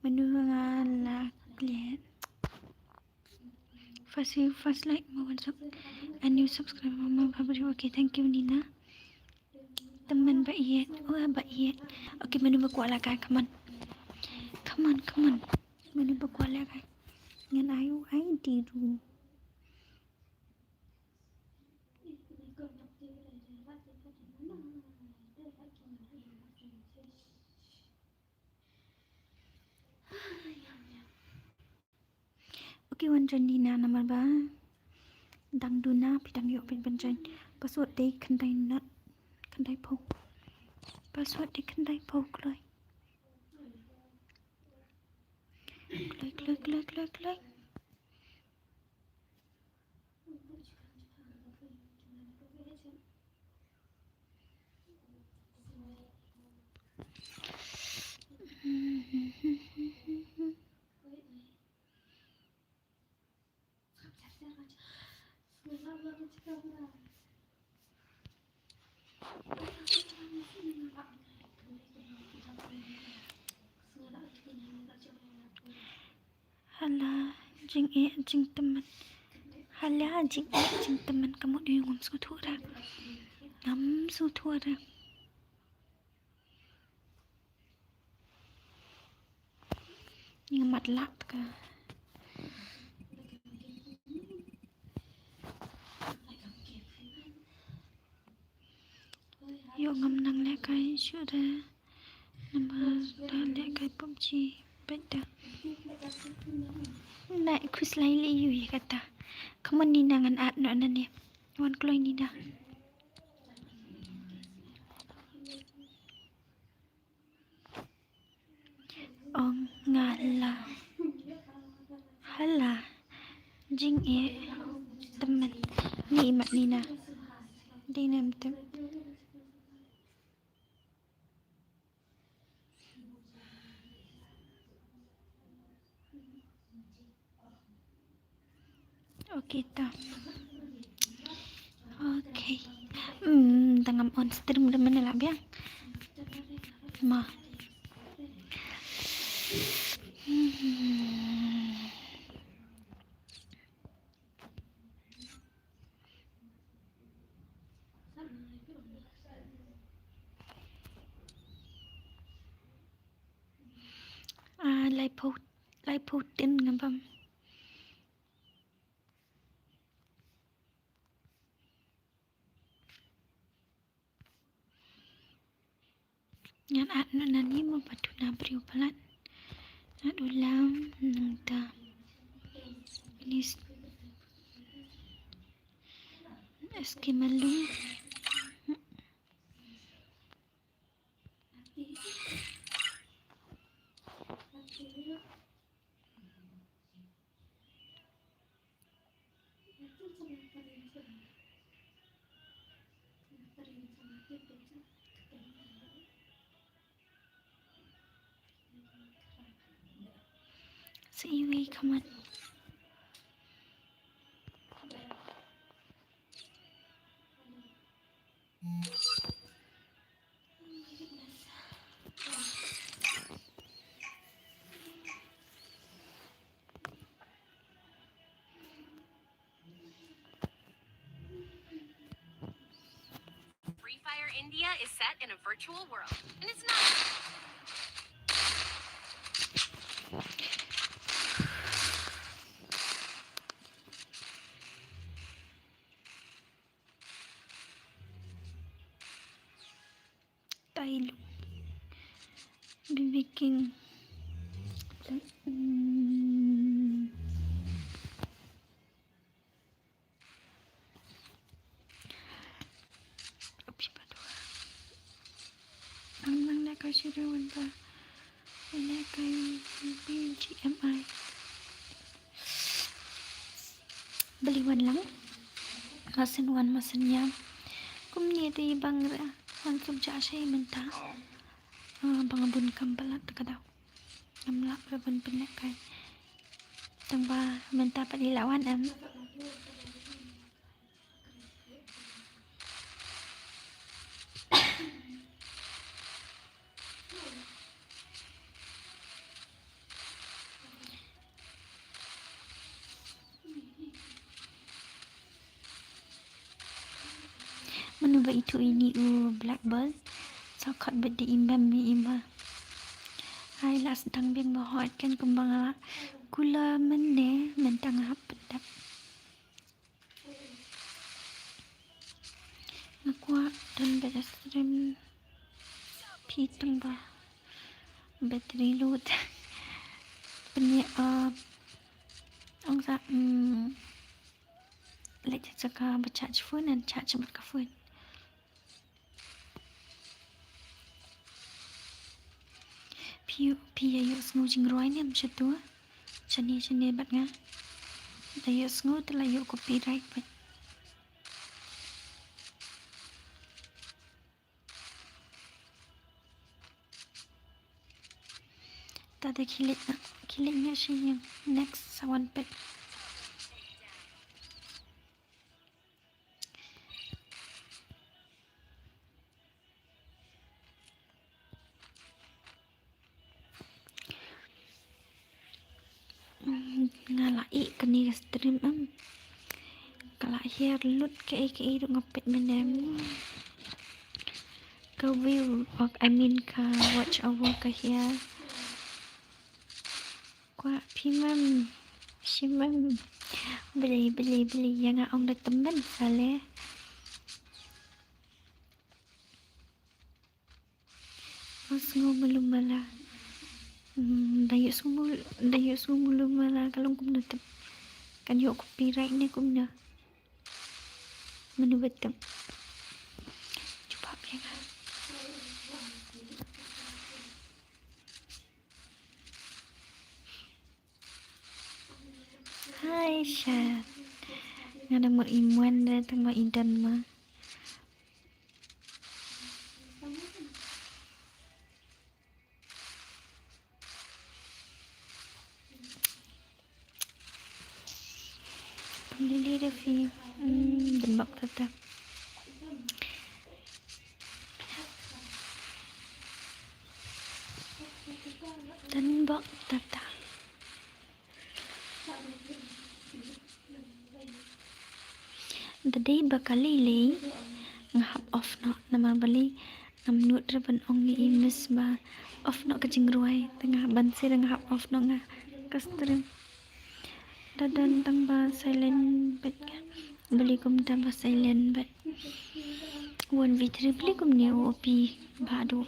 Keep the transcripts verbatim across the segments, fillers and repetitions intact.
Manu nga la klet. First view, first like, mo wan sub. A new subscriber, mo ba bri. Okay, thank you, Nina. Temen ba iet. Oh, ba iet. Okay, manu ba kwah la kai, come on. Come on, come on. Manu ba kwah la kai. Ngan ai u I D ruh. Okay, wan join Nina namar ba dang duna, phi dang ïoh phi ban join. Password dei khyndai not khyndai phew. Password dei khyndai phew kloi. Kloi, kloi, kloi, kloi, kloi. Hala jingeh jingtymmen. Hala jingeh jingtymmen, ka mut ïa u ngam sngewthuh re. Ngam sngewthuh re. Nga mat lak ka. Ïoh ngam nang lehkai shuh re. Namar da lehkai PUBG bad da. Nai khuslai lei ïa kata. Come on Nina, ngan add noh nangne. Wan kloi Nina. Ong nga la. Hala jingeh tymmen. Ni imat Nina. Dei nem tem. Okay, ta. Okay. Hmm, tang ngam on stream re, mane lah biang. Ma. Hmm. Ah, laiphew, laiphew tin nga bam. Ngan add noh nangne mo, ba duna briew palat. Add u lam nangta. Nis. S K Malung. Sa iwei ka mat. Free Fire India is set in a virtual world, and it's not. Tailung. B B King. Hmm. Api pa tu. Ang nang na ka shiru wan pa. Wan na ka B G M I. Beli wan lang. Masen wan masen ïam. Kumne te bang ra. Wan sum ja shai mynta. Ah, bang bun kam palat ka daw. Ngam lah ba ban pynlehkai. Tang ba mynta pat i la wan em. Ba itu ini u Black Ball. Sa khot bet da i mem i ma. Hai la sdang biang ba hot kan kumba nga la. Kula mynne mynta nga hap pyndak. Nga kwah don ba da stream phi tang ba battery low. Pynïa, uh, ong sa, mm, leit jaka ba charge phone and charge bad ka phone. Phi ïoh, phi ïa ïohsngew jingrwai ne em shato? Shane, shane bad nga. Da ïohsngew te la ïoh copyright bad. Ta da khie leit na, khie leit na shi ïing. Next sa wan peit. Mm, nga la ïoh kane ka stream em. Ka la hiar lut kaei kaei ruh nga peit mynne em. Ka view, ok, I mean ka watch hour ka hiar. Kwah phi mem, shi mem. Beli, beli, beli. Ïa nga ong da tymmen sale. Ïohsngew malu mala. Hmm, da ïohsngew, da ïohsngew malu mala ka long kumno tip. Kan ïoh copyright ne kumno. Mano ba tip. Jubab ïa nga. Hai Shan. Nga dang mut i Muan de tang ma i Don ma. Lili Rafi. Hmm, dembak tata. Dembak tata. Da dei ba ka lei lei nga hap off noh namar balei ngam nud re ban ong ïa i miss ba off noh ka jingrwai te nga ban sir nga hap off noh nga ka stream. Da don tang ba silent bad ka. Balei kumta ba silent bad. One v three balei kumne u O P ba du.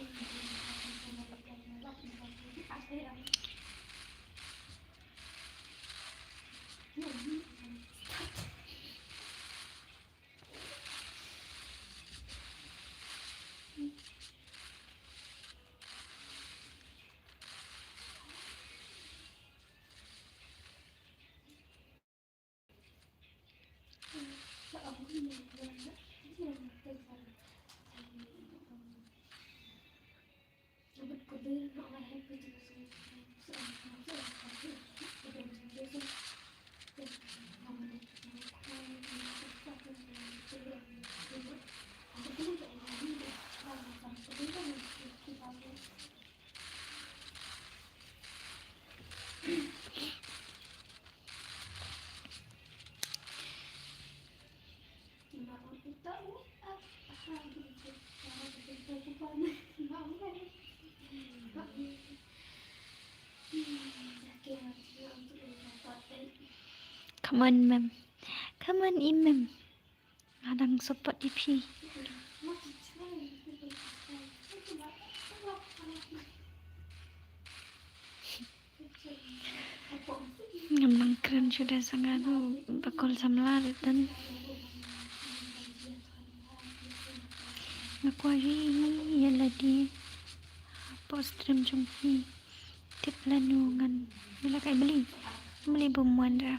Come on, ma'am. Come on, i ma'am. Nga dang support ïa phi. Ngam nang kren shuh da sa nga ruh ba kol samla ruh tan. Nga kwah ïa lade hapoh stream jong phi. Tip lano ngan ïa la kai beli. Beli bym wan da.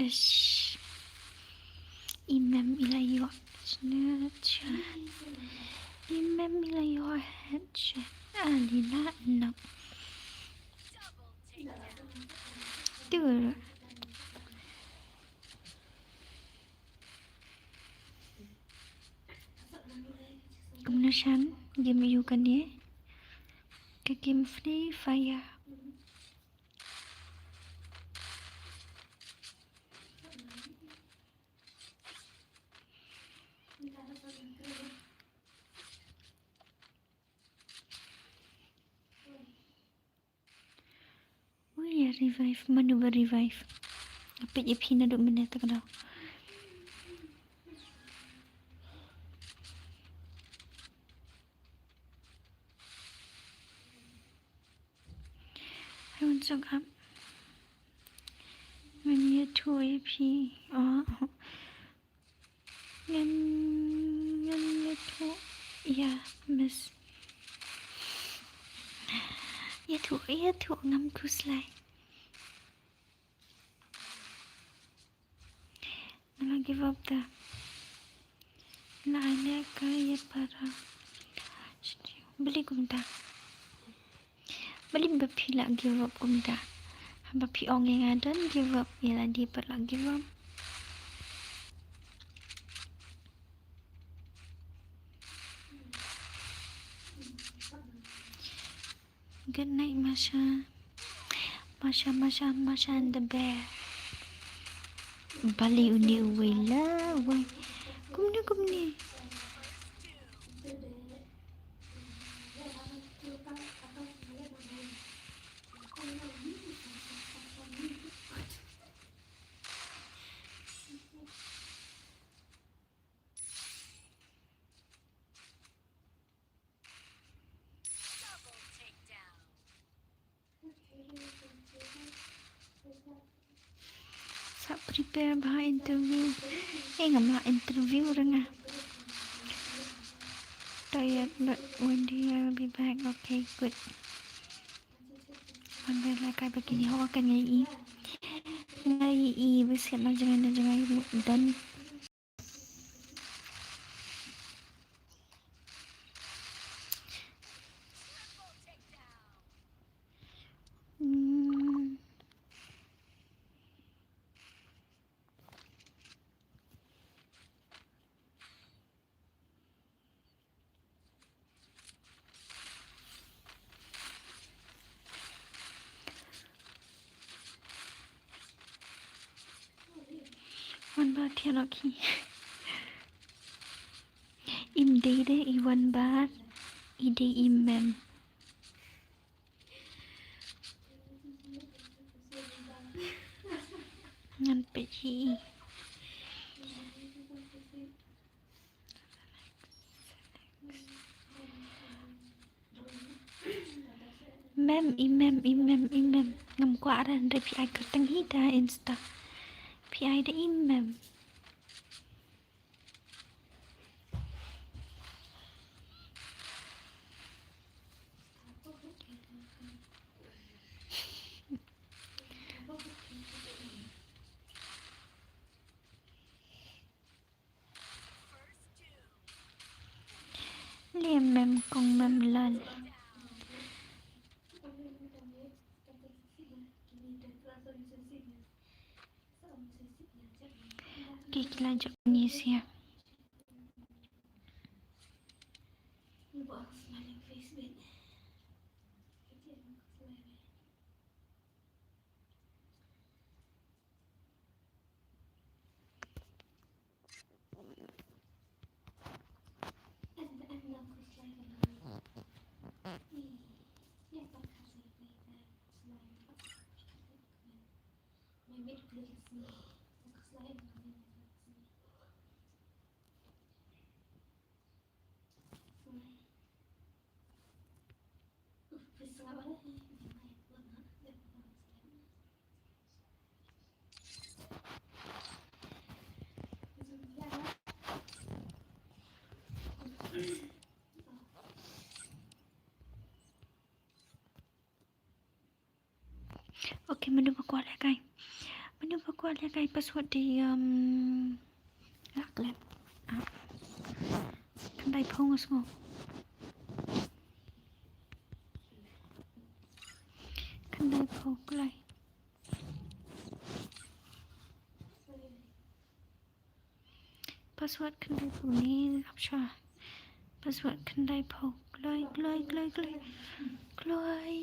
Ish. I mem i la ïoh. Snatch. I mem i la ïoh headshot. Ali la nok. Tur. Game ïa kane ka game Free Fire. Ui, ïa revive, mano ba revive? Nga peit ïa phi naduh mynne te ka daw. Ai un suk ap. Ngan ïathuh ïa phi. Oh. Ngan, ngan ïathuh. Ïa, miss. Ïathuh, ïathuh ngam khuslai. Nga la give up da. Nga la ai leh ka ïa para. Balei kumta? Balei ba phi la give up kumta? Haba phi ong ïa nga don give up, ïa lade pat la give up. Good night, Masha. Masha, Masha, Masha and the Bear. Balei une uwei la, uwei. Kumne, kumne. Sa prepare bha interview. Eh, ngam lah interview re nga. Tired, but one day I will be back. Okay, good. Wan ba la kai ba kine, ho kan ngai i. Ngai i ba siap na jngai na jngai don. Hmm. Wan ba thiah noh ki. Im dei de i wan ba i dei i mem. Ngan peit hi. Mem, i mem, i mem, i mem. Ngam kwah re hynrei phi ai kyrteng hi da Insta. Phi ai da i mem. Liam mem kong mem lal. Ki ki la jop ni sia. Okay, mano ba kwah lehkai? Mano ba kwah lehkai password de, um, la klet. Ah. Khyndai phew nga sngew. Khyndai phew kloi. Password khyndai phew ne ap shuwa. Password khyndai phew. Kloi, kloi, kloi, kloi. Kloi.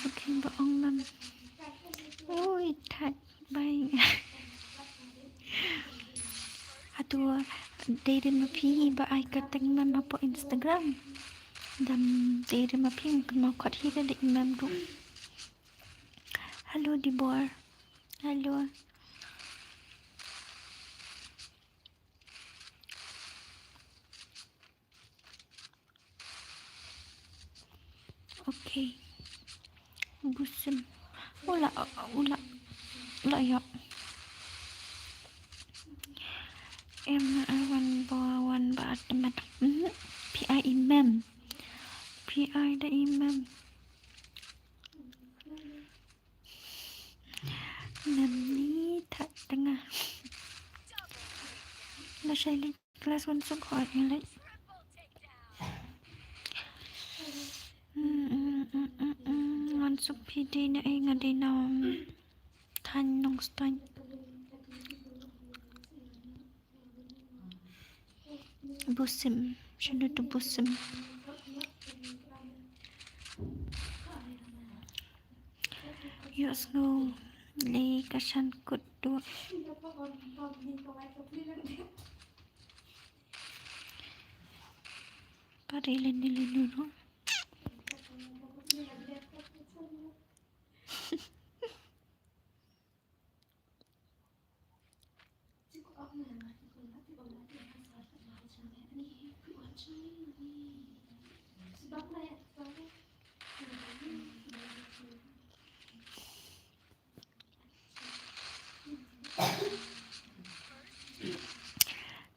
Sukhi ba ong mem. Ui, thait bai. Hato dei rim ma phi ba ai kyrteng mem hapoh Instagram? Dam dei rim ma phi, kynmaw khot hi da dei mem ruh. Hello Dibor. Hello. Okay. Busim. Ula, ula, ula, ya. Em, I wan ba, wan ba temat. Mhm. P I imem. P I da imem. Mem ni tak tengah. La shai li. Class wan suk hot ngi leh. Mm, mm, mm, mm, mm. Wan suk phi dei na ei nga dei na, um, Thaiñ Nongstoiñ. Busim, shano tu Busim. Ïohsngew lei ka shan kut duh. Pari leni leni no.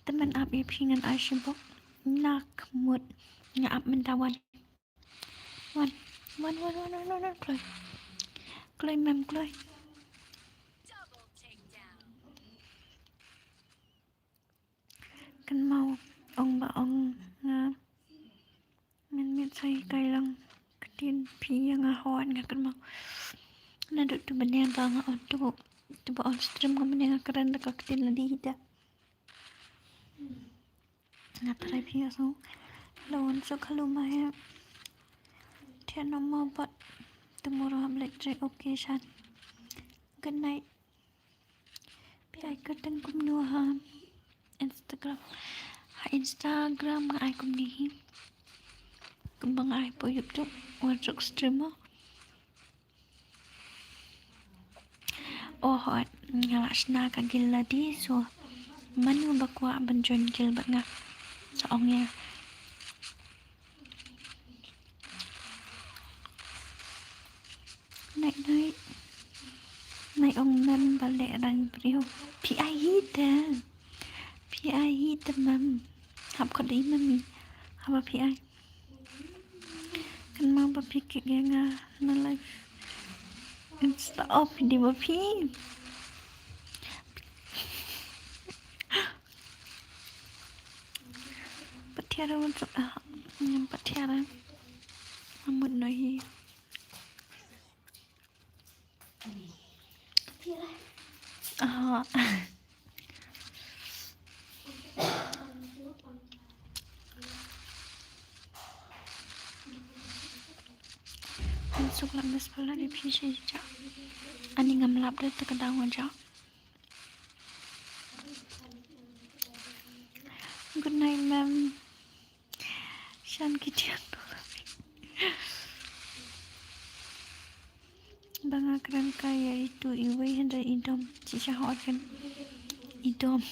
Te men ap ïa phi ngan ai shibok. Nak mut nga ap mynta wan. Wan. Wan, wan, wan, wan, wan, wan. Kloi. Kloi mem, kloi. Kynmaw ong ba ong nga. Ngan miet sa ïa kai lang ktien phi ïa nga hot nga kynmaw. Naduh tu bniah ba nga on tu, tu ba on stream nga bniah nga kren da ka ktien lade hi da. Nga trai phi ïa so. Hello, wan suk hello ma he. Thied no mo bad tomorrow hap leit trai, okay shan. Good night. Phi ai kyrteng kumno ha Instagram? Ha Instagram nga ai kumne hi. Kumba nga ai hapoh YouTube, wan suk streamer. Oh, hot. Nga la shna ka guild lade, so mano ba kwah ban join guild bad nga, sa ong ïa. Nai, nai. Nai ong mem ba leh rang briew. Phi ai hi te. Phi ai hi te mem. Hap khot da i mem i. Haba phi ai. Kynmaw ba phi kit ïa nga na live Insta, oh phi dei ba phi. Pat thiah ra wan suk, ah, ngam pat thiah ra. Amut noh hi. Ah. Phi shi ja. Ani ngam lap da ta ka daw nga ja. Good night, ma'am. Shan ki tiang. Ba nga kren ka ïa itu iwei hynda i dom. Chi sha hot kan i dom.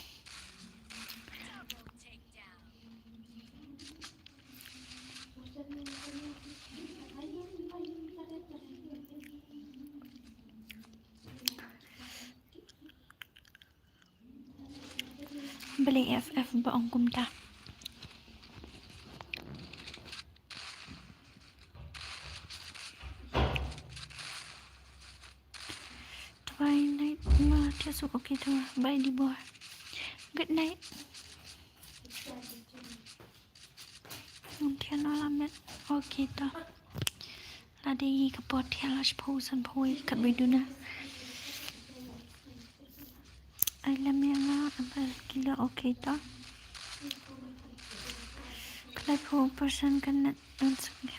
Balei F F ba ong kumta? Twilight ma thiah suk, okay to. Bye Dibor. Good night. Ngam thiah noh la met. Okay to. Lada i ka por thiah la shiphew sanphew wei kat ba i duna. Ai lem ïa nga, aba ki la okay to. Khlai phew percent ka net.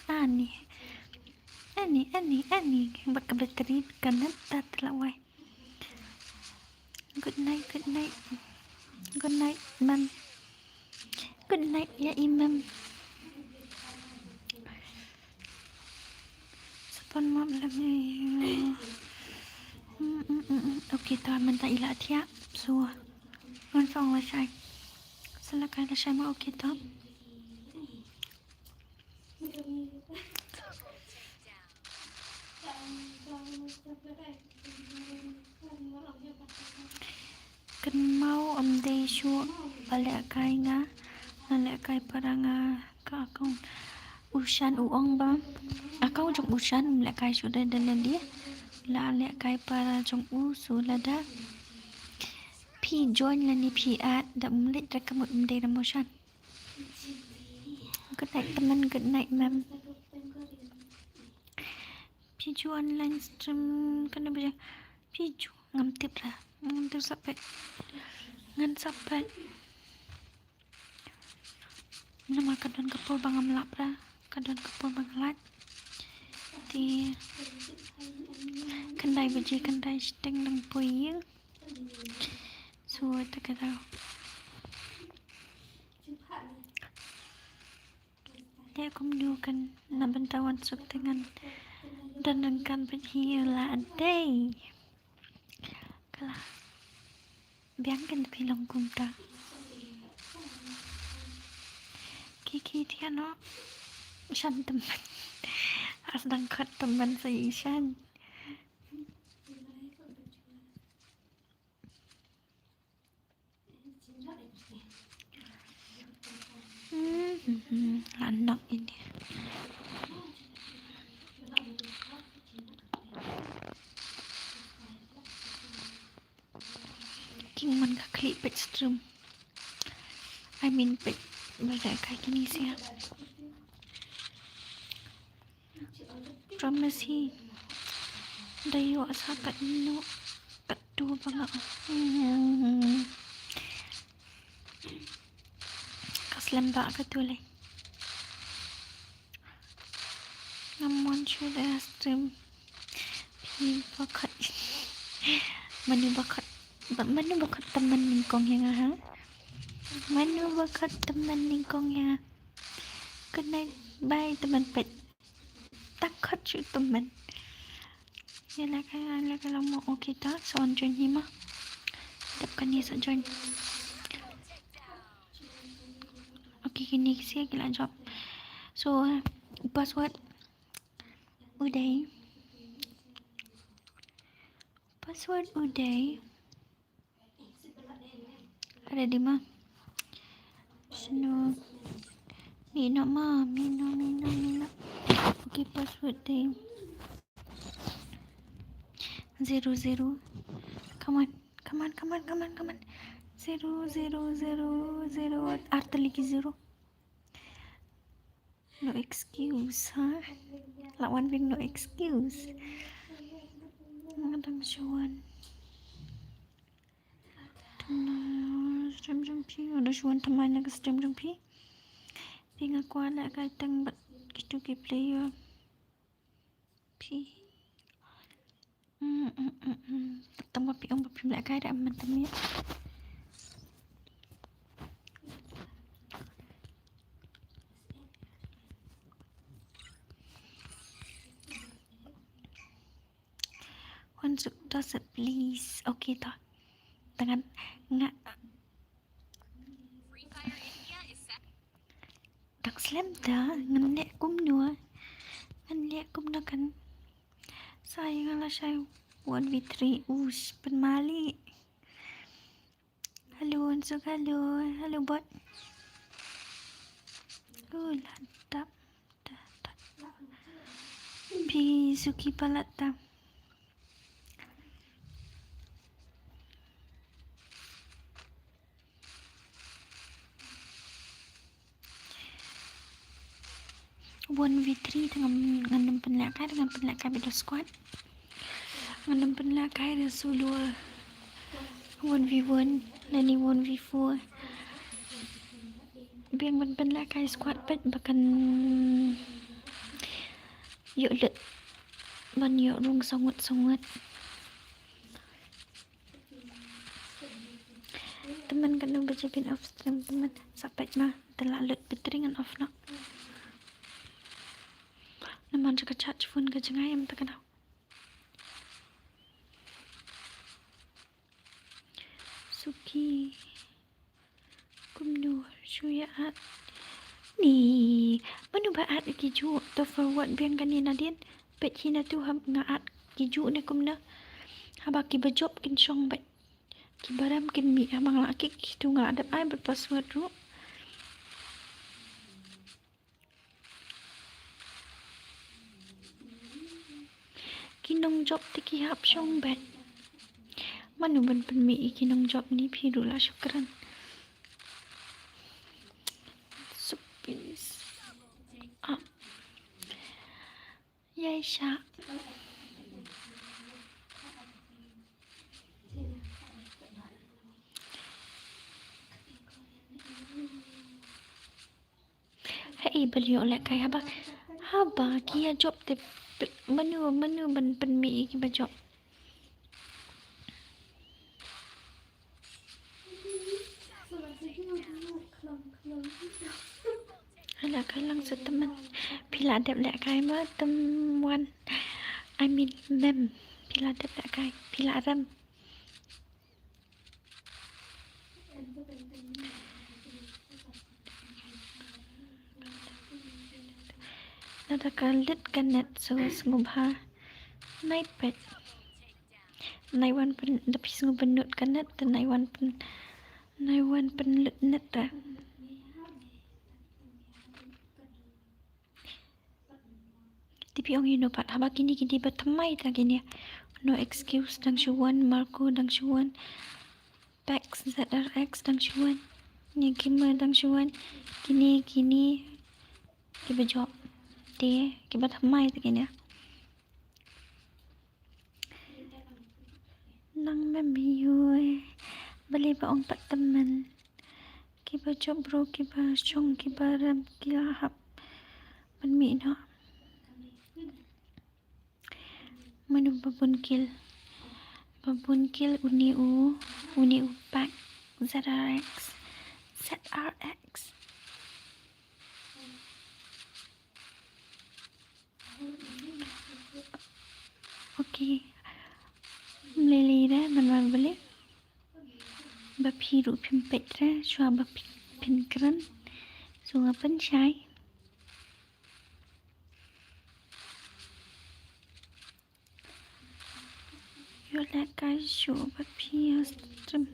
Ani, ani, ani, ani. Bad ka battery ka net ta la wai. Good night, good night. Good night, ma'am. Good night, ïa i ma'am. Sa pan map lem ïa i. Mm, mm, mm, mm. Okay, to mynta i la thiah. So, ngan sa ong lashai. Sa lehkai lashai ma, okay, to. Kynmaw ym dei shuh ba lehkai, nga, nga lehkai para nga ka account. U Shan u ong ba account jong u Shan ym lehkai shuh da, da lade. La lehkai para jong u, so lada phi join lane phi add da ym leit da ka mut ym dei da mo Shan. Good night, teman. Good night, ma'am. Phi ju online stream kane ba jang. Phi ju, ngam tip ra. Ngam tip sa peit. Ngan sa peit. Namar ka don ka por ba ngam lap ra. Ka don ka por ba nga lait. Te khyndai baje, khyndai shiteng dang poi ïing. So, te ka daw. Te kumno kan na bynta wan suk te ngan don ryngkat bad hi la dei. Ka la biang kan phi long kumta. Ki ki thiah noh. Shan tymmen. As dang khot tymmen sa i Shan. Hmm, la nok ini. King man ka klik page stream. I mean page, ba lehkai kine sia. Promise hi. Da ïoh sa katno katto ba nga. Hmm. Ka slem ba katto lei. Ngam mon shuh da stream. Phi ba khot. Mano ba khot, ba, mano ba khot tymmen nyngkong ïa nga ha? Mano ba khot tymmen nyngkong ïa nga? Good night. Bye tymmen peit. Ta khot shuh tymmen. Ïa lehkai, ïa lehkai lang mo. Okay ta, sa wan join hi ma. Dep kane sa join. Okay, kine ki sia ki la jop. So, password u dei. Password u dei. Ready ma? Shano? Mih noh ma, mih noh, mih noh, mih noh. Okay, password dei zero zero. Come on, come on, come on, come on, come on. Zero zero zero zero. Ar tylli ki zero. No excuse, ha? La wan biang, no excuse. Nga dang shu wan. Tang na stream jong phi, nga dang shu wan thymmai na ka stream jong phi. Phi, nga kwah lehkai tang bad kito ki player. Phi. Tang ba phi ong ba phim lehkai da man tam ïa. Wan suk to se please. Okay to. Tangan nga Dang slem da ngan leh kumno. Ngan leh kumno kan. Sa ïa nga la shai one v three. Ush, pynmali. Hello, unsuk, hello. Hello, bot. Uh, la dap. Da, da, da. Phi suki palat da. One v three te ngam, ngan nym pynlehkai, ngan pynlehkai bad da squad. Ngan nym pynlehkai da solo. One v one lane one v four. Biang ban pynlehkai squad peit ba kan ïoh lut ban ïoh rung sangut sangut. Temen katno baje phin off stream temen? Sa peit ma, te la lut battery ngan off noh. Namar jaka charge phone ka jngai em te ka dau. Suki. Kumno shu ïa add. Ni, mano ba add ki juh? To forward biang kane nadien. Peit hi na tu haba nga add ki juh ne kumno. Haba kiba jop kin shong bad kiba rem kin mih, haba nga la kick tu nga la dep ai bad password ruh. Ki nongjop te ki hap shong bad. Mano ban pynmih ïa ki nongjop ni, phi ruh la shu kren. Supis. Ah. Ïai shah. Haei ba leh lehkai haba, haba ki ïa jop te, mano, mano ban pynmih ïa kiba jop? Lehkai lang sa temen. Phi la dep lehkai ma tem wan? I mean mem. Phi la dep lehkai? Phi la rem? Lada ka lut ka net sa sngewbha. Nai peit. Nai wan pyn, da phi sngew pynlut ka net te nai wan pyn, nai wan pynlut net te. Te phi ong ïa no pat, haba kine ki dei ba thymmai ta kine. No excuse dang shu wan, Marco dang shu wan. Pax Z R X dang shu wan. Ïa ki ma dang shu wan. Kine, kine kiba jop. Te kiba thymmai ta kine. Nang mem ïoh. Balei ba ong pat temen? Kiba jop bro, kiba shong, kiba rem, ki la hap ban mih noh. Mano ba bun kill? Ba bun kill une u, une u Pax Z R X. Z R X. Okay. Mlei lei re, man man bale. Ba phi ruh phim peit re, shuwa ba phi, phin kren. Shuwa pynshai. Ïoh lehkai shuh ba phi ïa stream.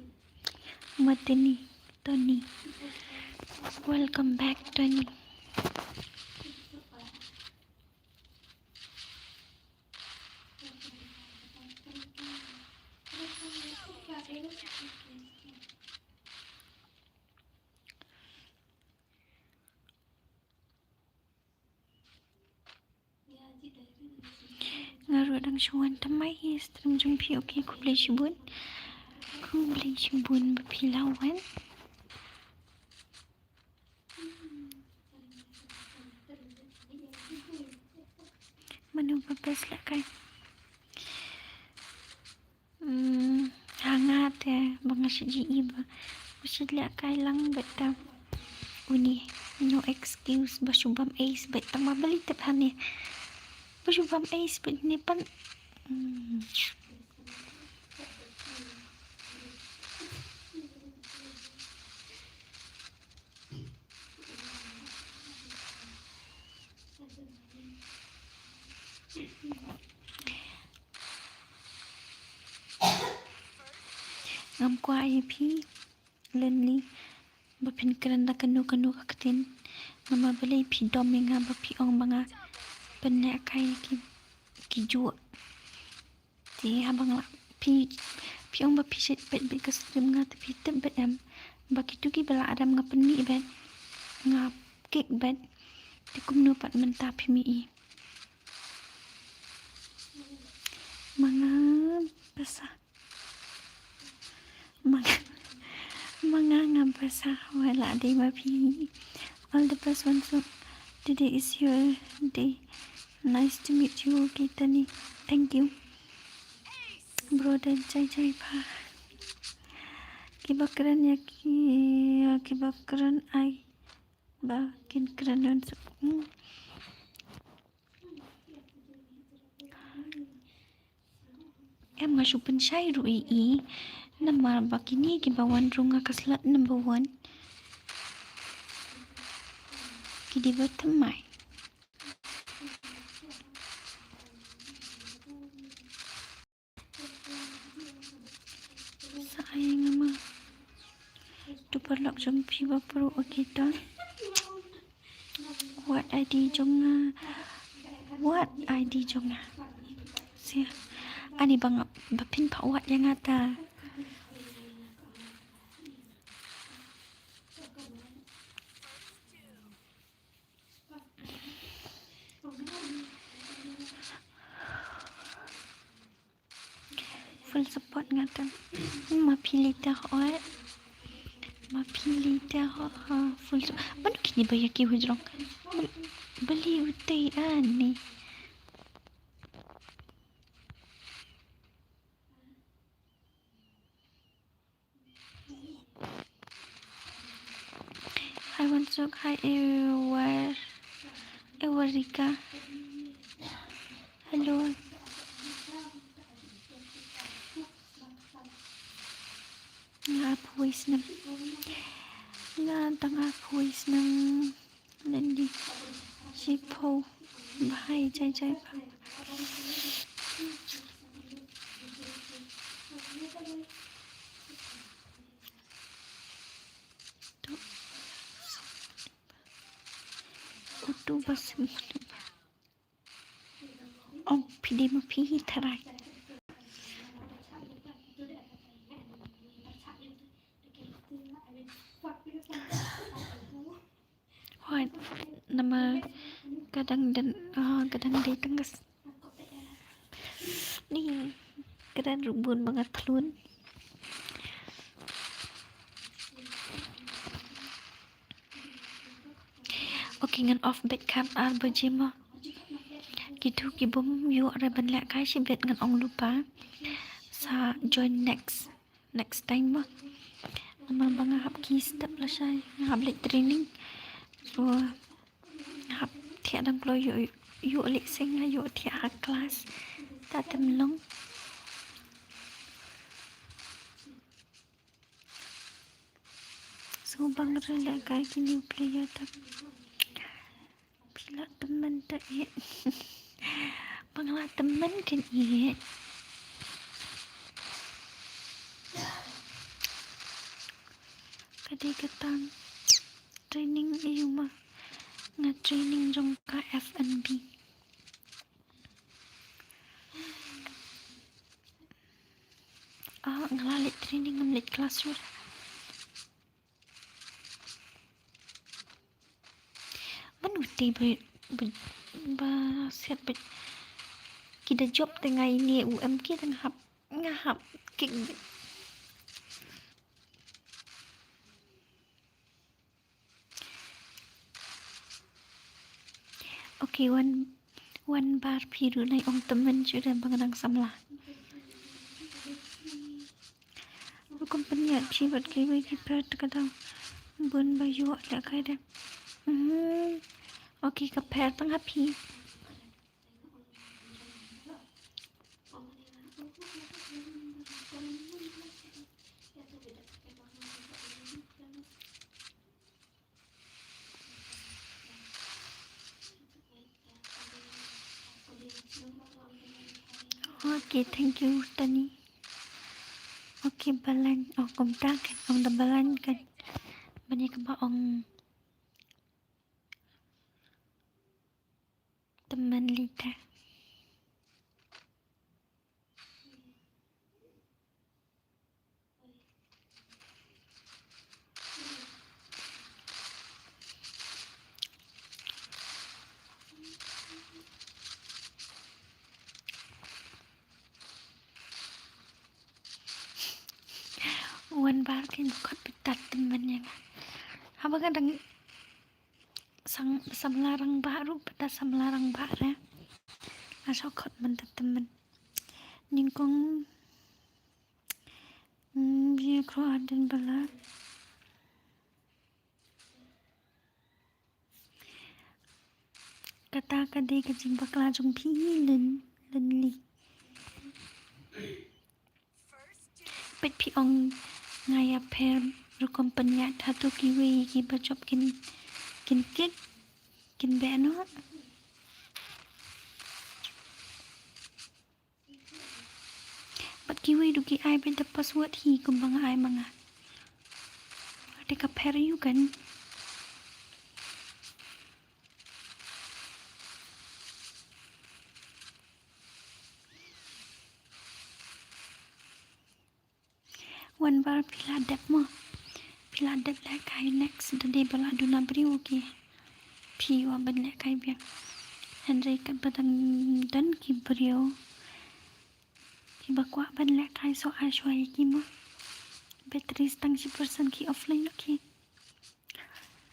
Mateni, Tony. Welcome back, Tony. Nga ruh dang shu wan thymmai hi stream jong phi. Okay, khublei shibun. Khublei shibun ba phi la wan. Mano ba best lehkai? sha ji i ba u shu leh kai lang bad tam. Uni, no excuse, ba shu bam ace bad tang ma bali tep hane. Ba shu bam ace bad ne pan. Hmm. Ngam kwah ïa phi, Lenli, ba phin kren da kano kano ka ktien. Namar balei phi dom ïa nga ba phi ong ba nga pynlehkai ïa ki, ki juh. Te haba nga la, phi, phi ong ba phi shait peit beit ka stream nga, te phi tip beit em ba kitu kiba la rem nga pynmih beit, nga kick beit. Te kumno pat mynta phi mih i? Ma nga basa. Ma nga, ma nga ngam basa, wat la dei ma phi. All the best, Wansuk. Today is your day. Nice to meet you, Kitani. Thank you. Bro, dan jai jai pha. Kiba kren ïa ki, kiba kren ai ba kin kren Wansuk. Hmm. Em, nga shu pynshai ruh ïa i. Namar ba kine kiba wan rung ha ka slot number one ki dei ba thymmai. Sa ai nga ma. Tu paralok jong phi ba pru, okay to. Wad I D jong nga. Wad I D jong nga. Sia. Ani ba nga, ba phin phah wad ïa nga ta. Full support nga tam. Ma phi lei te hooid. Ma phi lei te hooid. Full support. Mano kine ba ïa ki hujrong? Bali utai ani. Hi Wansuk, hi Ewer, Ewerika. Hello. Nga ap voice nam. Nga tang ap voice nam. Lendi. Shipho. Bhai, jai jai. Tu. Utu bas. Ong phi dei ma phi hi tharai. Hooid, namar ka dang dei, ah, ka dang dei tang ka s-, ni ka dang ruh bun ba nga thlun. Okay, ngan off beit khat ar baje mo. Kitu ki bym ïoh re ban lehkai shibit ngan ong lypa. Sa join next, next time mo. Namar ba nga hap ki step lashai, nga hap leit training. So nga hap thiah dang kloi ïoh, ïoh leit seng, ïoh thiah ha class. Ta tem long. So bang re lehkai ki new player ta. Phi la tymmen ta eh. Bang la tymmen kan eh. Ka dei ka tang training ïa u ma. Nga training jong ka F and B. Ah, nga la leit training, ngam leit class ruh. Mano te ba, ba, ba siat ba ki da jop te nga ine u em ki da nga hap, nga hap kick. Okay, wan, wan bar phi ruh nai ong tymmen shuh da ba nga dang samla. Rukom pynïaid phi bad kiwei ki pher te ka dang bun ba ïoh lehkai de. Hmm. Okay, ka pher tang ha phi. Okay, thank you, Tani. Okay, balang, oh, kumta kan, ong da balang kan. Bani kaba ong tymmen lita. Wan bar kin khot pitat tymmen ïa nga. Haba ka dang sang samla rangbah ruh, pata samla rangbah re. Nga shu khot mynta tymmen. Nyngkong, mm, bia khro aden balat. Kata ka dei ka jingbakla jong phi, Lin, Linli. Peit phi ong nga ïapher rukom pynïaid, hato kiwei kiba jop kin, kin kit, kin beh noh. Bad kiwei ruh ki ai beit da password hi kumba nga ai ma nga. Te ka pher ïa u kan. Wan bar phi la dep mo. Phi la dep lehkai, next da dei ba la duna briew ki. Phi ïoh ban lehkai biang. Hynrei katba dang don ki briew kiba kwah ban lehkai, so ai shuwa ïa ki mo. Battery tang shi percent, ki offline noh ki.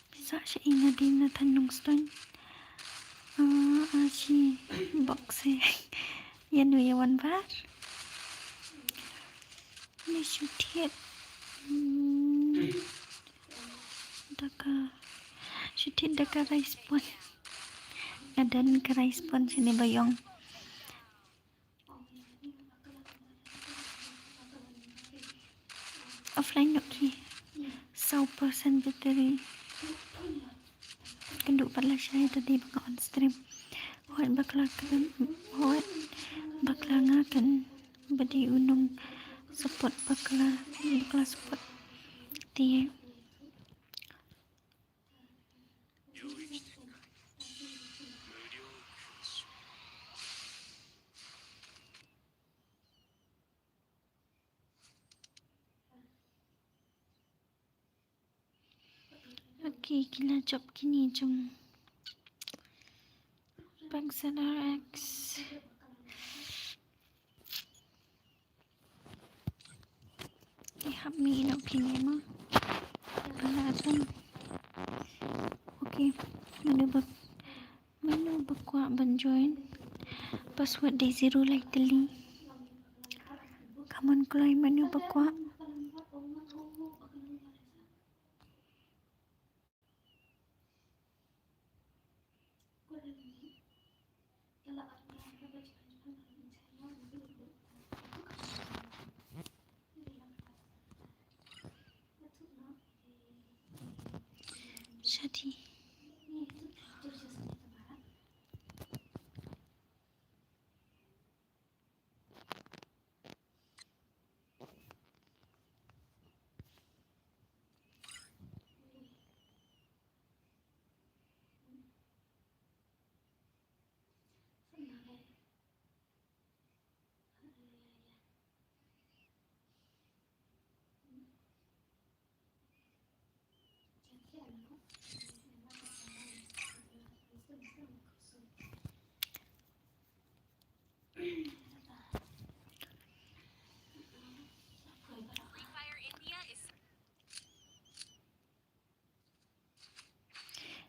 Pisa sha ïing nga dei na Thaiñ Nongstoiñ. Ah, ah, shi box ïa nu ïa wan bar. Ni shu thied. Hmm. Da ka, shu thied da ka rice pon. Nga don ka rice pon shane ba ïong. Offline noh ki. Saw percent battery. Kynduh pat lashai ta dei ba nga on stream. Hooid bakla kren, hooid bakla nga kren. Ba dei u nong support bakla, bakla support. Te okay, ki la jop kine jong Backseller X. Ki hap mih noh kine mo. Pala atan. Okay. Mano ba, mano ba kwah ban join? Password dei zero lai tylli. Come on, kloi, mano ba kwah? Shati.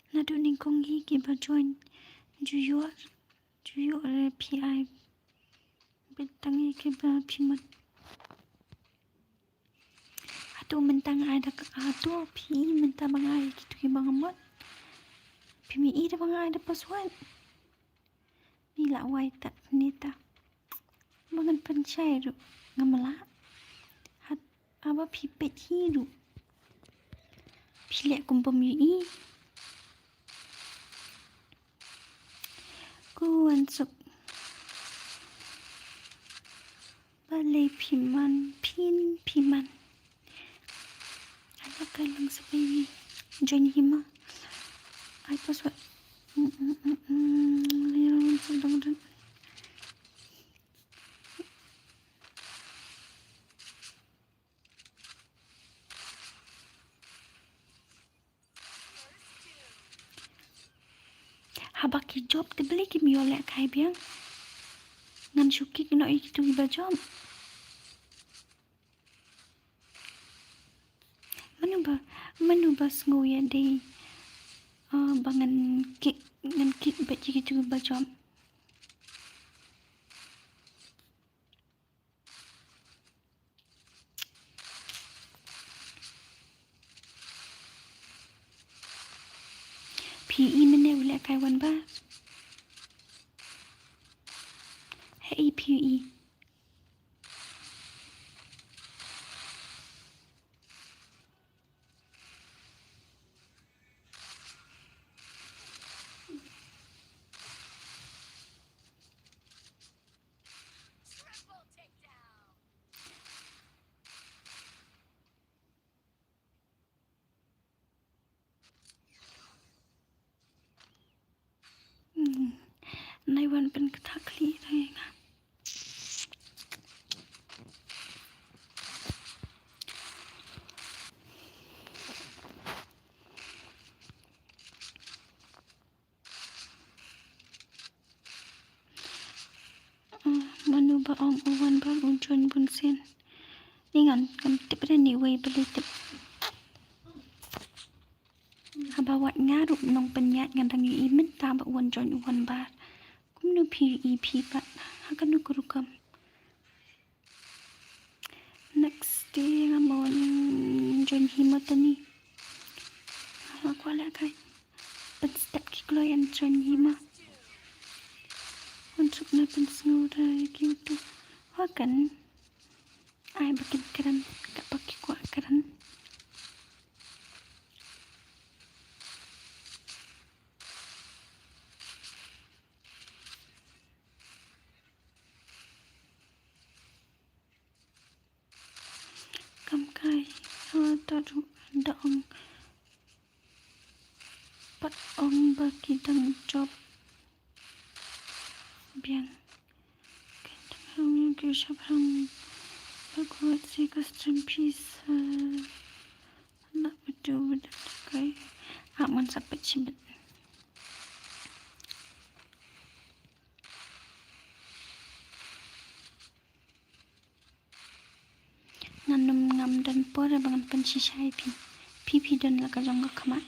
Naduh nyngkong hi kiba join, ju ïoh, ju ïoh re phi ai. Bit tang hi kiba phi mut. To mynta nga ai da ka, ah, to phi mynta ba nga ai kitu ki ba nga mut. Phi mi i da ba nga ai da password. Ni la wai tat nita. Ba ngan pynshai ruh ngam lah. Hat aba phi peit hi ruh. Phi leh kum bym ïohi. Ku wan suk. Balei phi man, phin phi man. Anak ka lang sa baby. Join hima. Ai password. Mm, mm, mm, mm. Lei wan suk dong dong. Haba ki jop te balei kim ïoh lehkai biang. Ngan shu kik noh ïa kitu kiba jop. Mano ba, mano ba sngew ïa dei, ah, ba ngan kik, ngan kik beit ïa kitu kiba jop. Phi i mynne u lehkai wan ba. Hei phi i. Hmm. Nai wan pynktah khlieh ïa nga. Ah, mano ba ong u wan bar u join bun sien. Ni ngan, ngan tip re ni wei beli tip. Haba wat nga ruh nong pynïaid ngan dang ïohi mynta ba u wan join u wan bar. Kumno phi ïohi phi pat ha kano ka rukom. Next day nga mo join hi mo tani. Nga kwah lehkai. Pynstep ki kloi an join hi mo. Wan suk na pynsngew da ki utu. Wa kan. Ai ba kin kren. Ka ba ki kwah kren. Kam kai, ha, ta ruh da ong. Pat ong ba ki dang jop biang. Ki dang ong ki shap rang. Ba ku wat si ka stream piece, eh, na betul betul kai. Ah, mon sa pet shibet. Ngan nym ngam don por ba ngan pynshisha ïa phi. Phi phi don la ka jong ka khmat.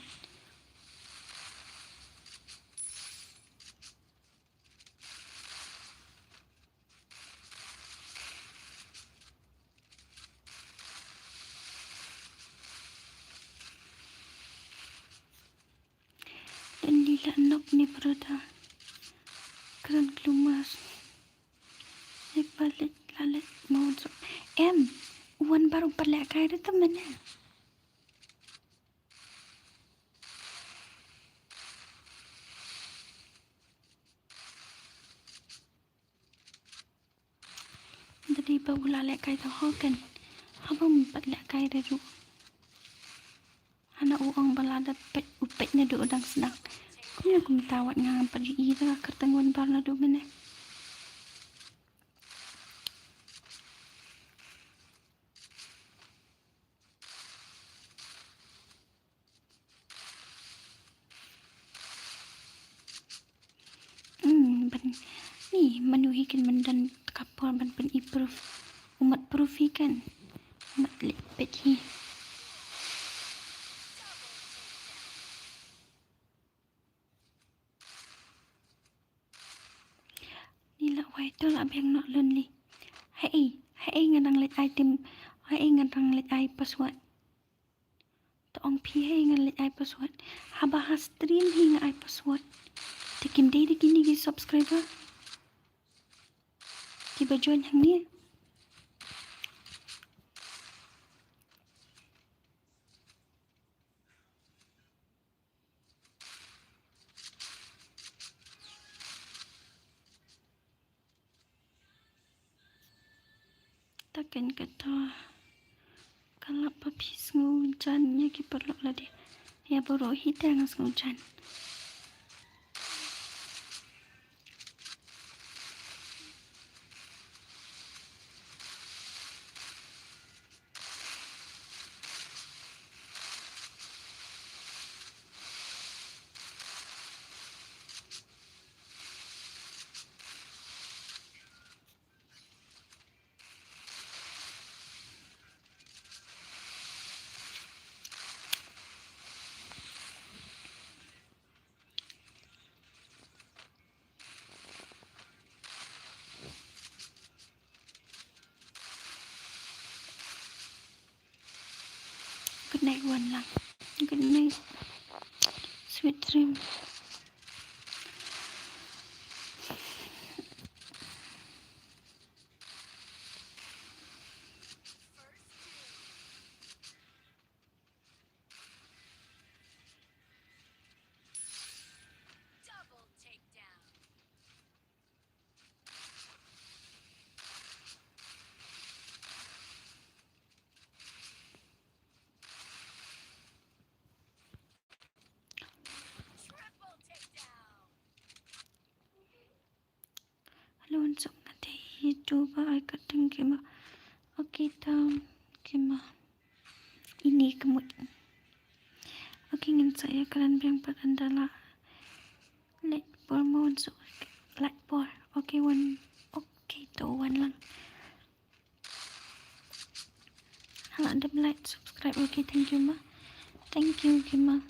Don li la nok ne pyrda. Kren klumar. Ek bar leit la leit ma wan suk. Em, u wan bar u pat lehkai re te mynne. Da dei ba u la lehkai ta ho ken. Haba um pat lehkai re ruh. Hana u ong ba la da peit u peit naduh u dang sdang. Kumne kumta wat nga ngam pat ïohi da ka kyrteng wan bar naduh mynne. Hmm, ban, ni, mano hi kin myndan ka por ban pyn-i proof. U mat proof hi kan. U mat leh peit hi. Ni la wai to la biang noh lonely. Haei, haei nga dang leit ai tim, haei nga dang leit ai password. Ong phi hi ngan leit ai password. Haba ha stream hi nga ai password. Te kim dei da kine ki subscriber kiba join hangne. Ta kein kata ka lap ba phi sngewjan ïa ki paralok lade. Ïa baroh hi te nga sngewjan. Good night, Wan Lang. Good night. Sweet dream. Hello, unsuk nga te hi tu ba ai ka ting kima. Okay, tam kima. Ini kemut. Okay, ngin sa ïa kren biang pat ynda la leit por mo unsuk. Leit por. Okay, Wan. Okay, to Wan Lang. Hala dem like, subscribe. Okay, thank you ma. Thank you kima.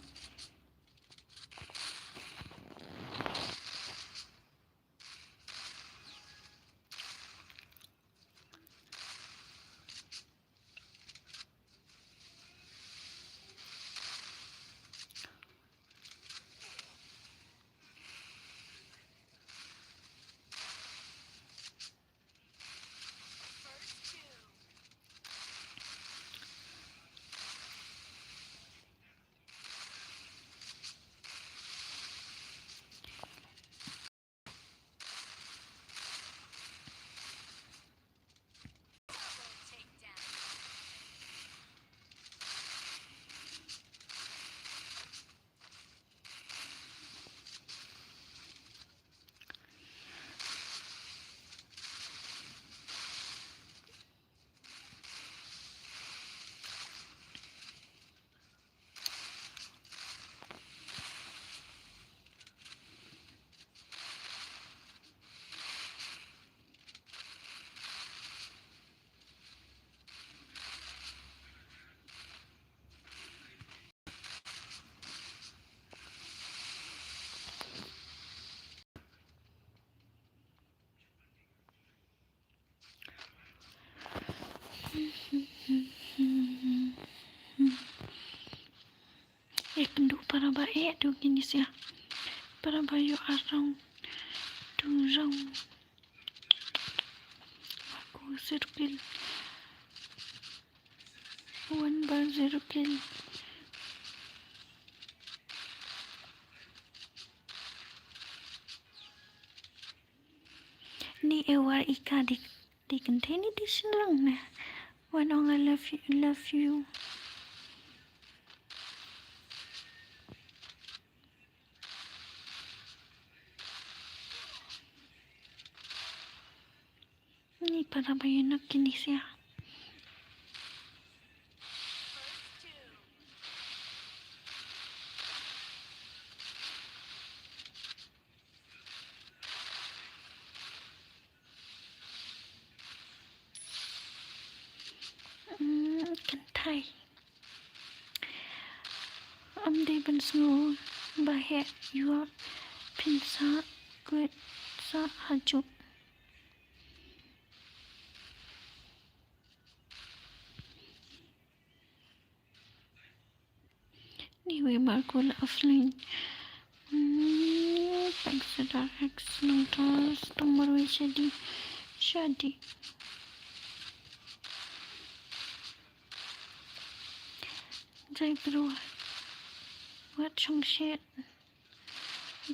Ïa kynduh para ba eh, duh kine sia. Para ba ïoh arong, duh rong. Aku zero kill. Wan ba zero kill. Ni e war i ka dik, dik kynthei ni di shynrang ne. Wan ong I love you, love you. Ni para ba ïa nok kine sia. Mm, kynthei. Ym dei ban sngew ba heh, ïoh phin sa kwet sa hajuh. Iwi markul offline. Hmm, pek sedar X nang terus tong marwei shadi. Shadi. Jai bro. Wat shong shet.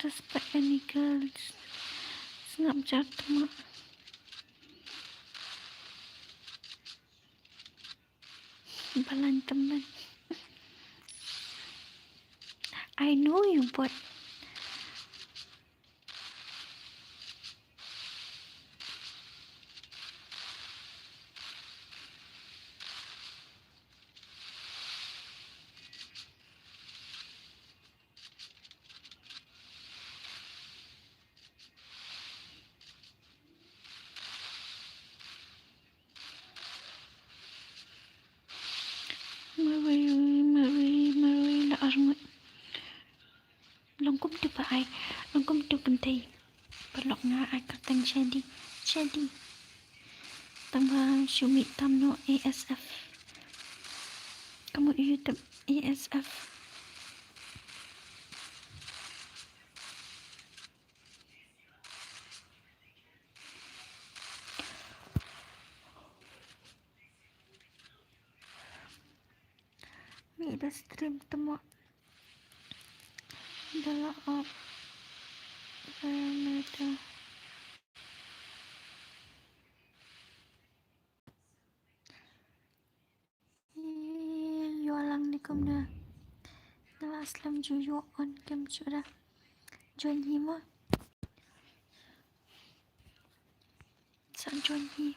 Respect any girls. Sngap jar tma. Balan temen. I know you, but Marwei, marwei, marwei la arngut. Long kumtu ba ai, long kumtu kynthei. Paralok nga ai kyrteng Shadi, Shadi. Tang ba shu mih tam noh A S F. Ka mut YouTube A S F. Mih da stream tma. Da la off. Parameter. Ïoh lang ne kumno. Nga la slem ju ïoh on cam shuh da. Join hi mo. Sa join hi.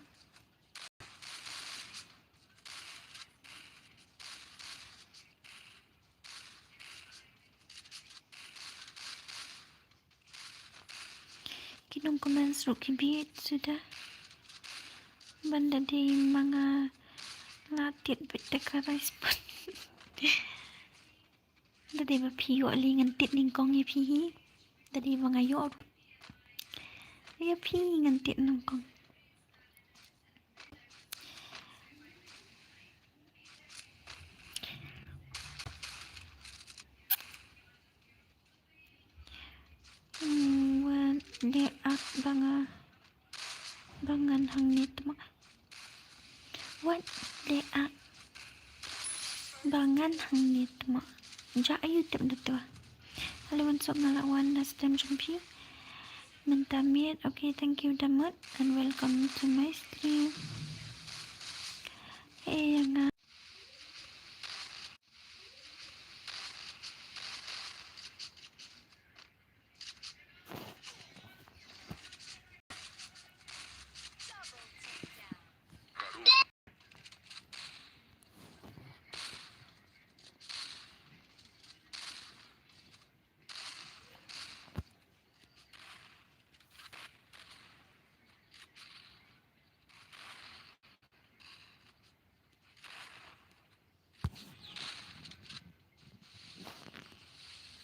Ki nong comments ruh ki bieit suda. Ban da dei ma nga la tied beit da ka rice pot. Da dei ba phi ïoh lei ngan tied nyngkong ïa phi hi. Da dei ba nga ïoh ruh. Ïa phi ngan tied nyngkong. Hmm, wat leh ak ba nga, ba ngan hangne tma. Wat leh ak ba ngan hangne tma. Ja ayu tip da to. Hello, wan sop nga la wan na stream jong phi. Mynta miet. Okay, thank you da mut and welcome to my stream. Hey, ïa nga.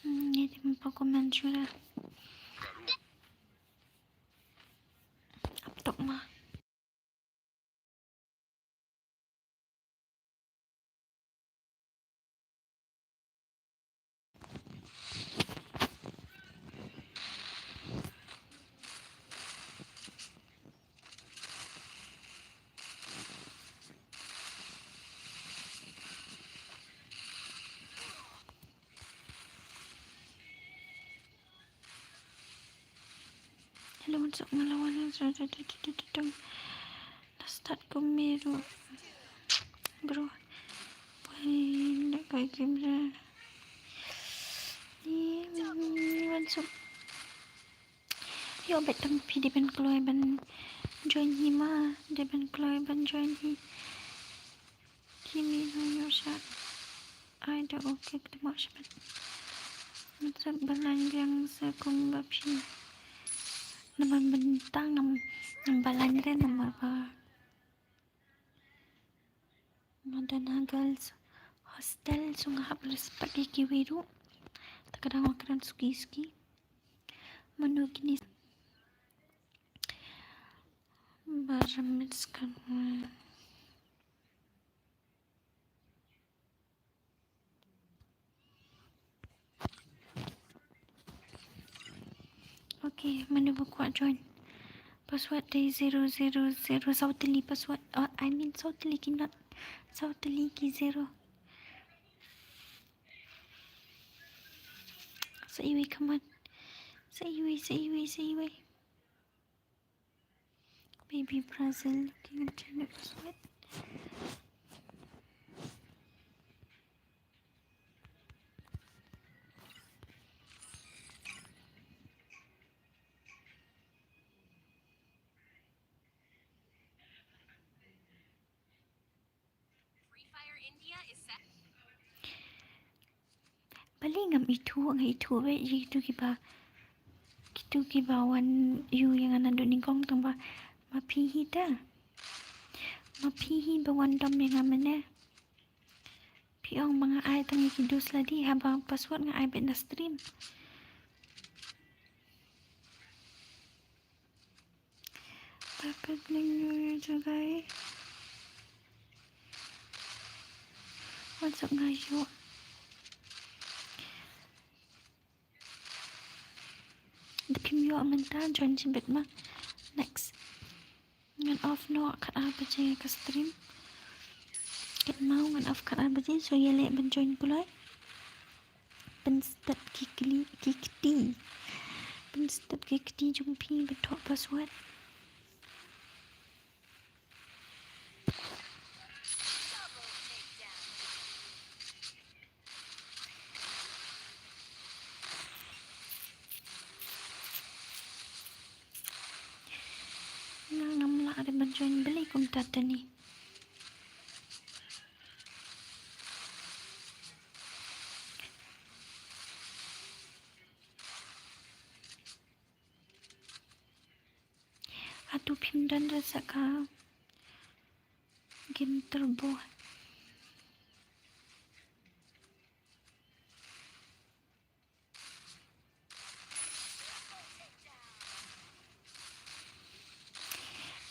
Hmm, ïa, te mynta comment shuh da. Ap tok ma. Hello, what's up, Malawan? Let's start kumero. Bro. Why not kai game ra? What's up? Ïoh bad tang phi dei ban kloi ban join hi ma, dei ban kloi ban join hi. Ki mih noh ïoh sha. Ai da, okay, kata ma shabat. Mynta ba lain biang sa kumba phi. Namar mynta ngam, ngam ba lain re namar ba nga don ha girls hostel, so nga hap respect ïa kiwei ruh. Ta ka dang wa kren suki suki. Mano kine ba remit skan. Okay, mano ba kwah join? Password dei zero zero zero, saw tylli password. Oh, I mean saw tylli ki, not saw tylli ki zero. Sa iwei, come on. Sa iwei, sa iwei, sa iwei. Baby Brazil, looking at your password. Balei ngam ithuh, nga ithuh beit ïa kitu kiba, kitu kiba wan ïu ïa nga naduh nyngkong, tang ba ma phi hi te. Ma phi hi ba wan dom ïa nga mynne. Phi ong ba nga ai tang ïa ki dos lade, haba password nga ai beit na stream. Happy New Year to you guys. What's up, guys? Yo. Da phim ïoh mynta, join shibit ma. Next. Ngan off noh khatar baje ka stream. Kynmaw ngan off khatar baje, so ïaleh ban join kloi. Pynstep ki kli, ki kti. Pynstep ki kti jong phi ban thoh password. Nga ngam lah re ban join, balei kumta te ni. Hato phim don re sa ka game turbo?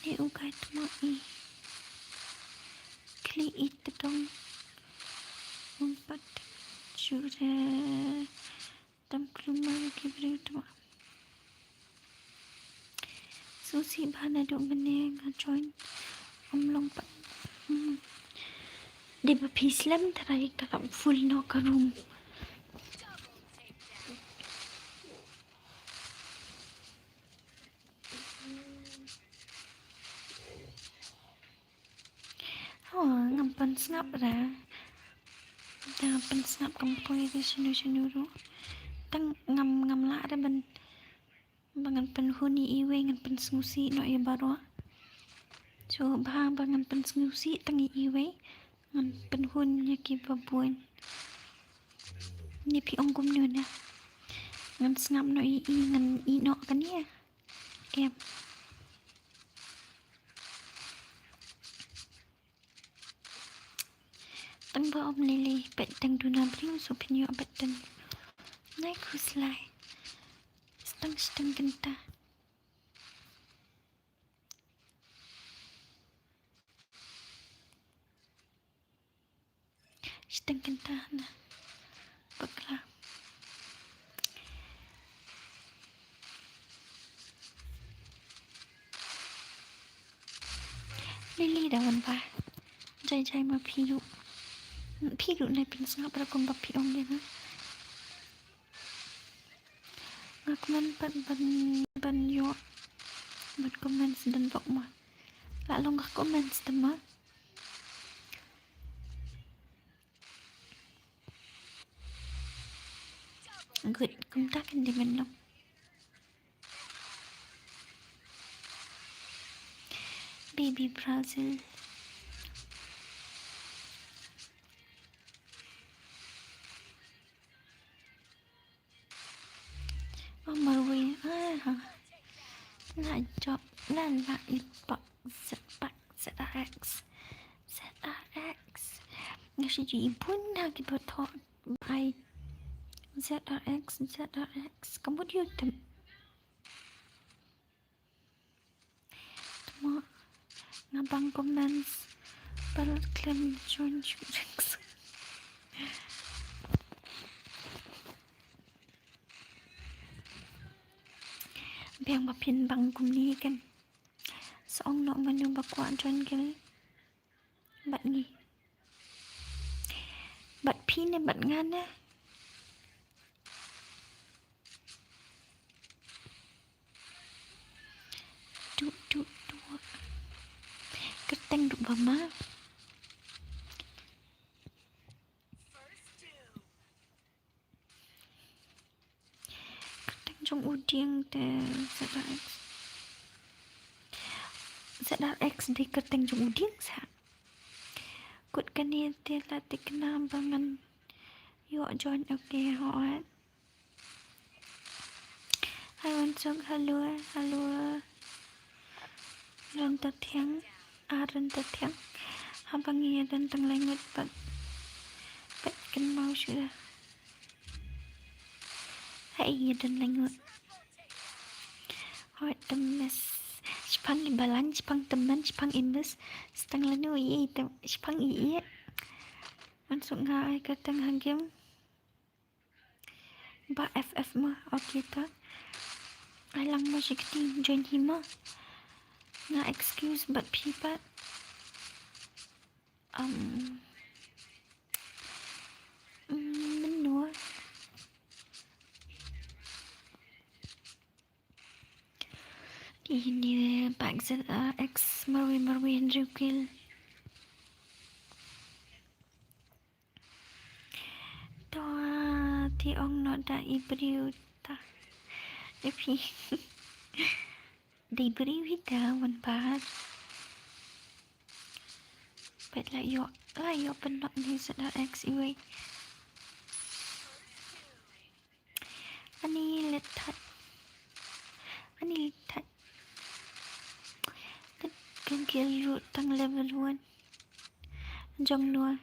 Ne u kai tma i khlieh i tdong. Um pat shu re. Tam klumar ki briew tma. Sngewsih bha naduh mynne nga join. Ym long pat. Hmm. Dei ba phi slem tharai ka kap full noh ka room. Oh, ngam pynsngap re. Ngam pynsngap, kam poi re shano shano ruh. Tang ngam, ngam lah re ban, ba ngan pynhun ïa iwei, ngan pynsngewsih noh ïa baroh. So bha ba ngan pynsngewsih tang ïa iwei, ngan pynhun ïa kiba bun. Ne phi ong kumno ne? Ngan sngap noh ïa i, ngan ïeh noh kane. Em. Tang ba ym lei lei, bad tang duna briew, so phin ïoh bad tang. Nai khuslai. Stang stang kynta. Shiteng kynta na bakla. Lili da wan ba. Jai jai ma phi ruh. Phi ruh nai pynsngap ra kumba phi ong ïa nga. Nga kmen pat ban, ban ïoh ban comments dang bok ma. La long ka comments te ma. Good, kumta kan dei ban long. Baby Brazil. Oh, marwei. Ah, ha. Na jop, na la i pak, zet pak, Z R X. Z R X. Nga shi ju i bun na ki bot hok. Bye. Z R X, Z R X. Kamu dia tem. Tama nga bang comments. Bal klem join join. Biang ba phin bang kumne kan. Sa ong noh mano ba kwah join guild bad ngi. Bad phi ne bad nga ne. Duh, duh, duh. Kyrteng duh ba ma. Kyrteng jong u dieng te Z R X. Z R X dei kyrteng jong u dieng sa. Kut kane te la thikna ba ngan ïoh join, okay, hooid. Hi Wansuk, hello, hello. Ryntathiang, ah, Ryntathiang. Haba ngi ïa don tang lai ngut pat, pat kynmaw shuh da. Hai, ïa don lai ngut. Hooid, te miss. Shipang i balang, shipang tymmen, shipang i miss. Sa tang lano i, i tymmen, shipang i i. Wansuk nga ai kyrteng ha game. Ba F F ma, okay ta. Ai lang ma shi kti join hi ma. Nga excuse bad phi pat. Um, mm, mynno. Ini bak Z R X marwei marwei hynriew kill. To, te ong noh da i briew ta. Ïa phi. Da i briew hi da wan pat. Peit la ïoh, la ïoh pynlong ne Z R X iwei. Ani let thait. Ani let thait. Let ka guild ruh tang level one. Jong no.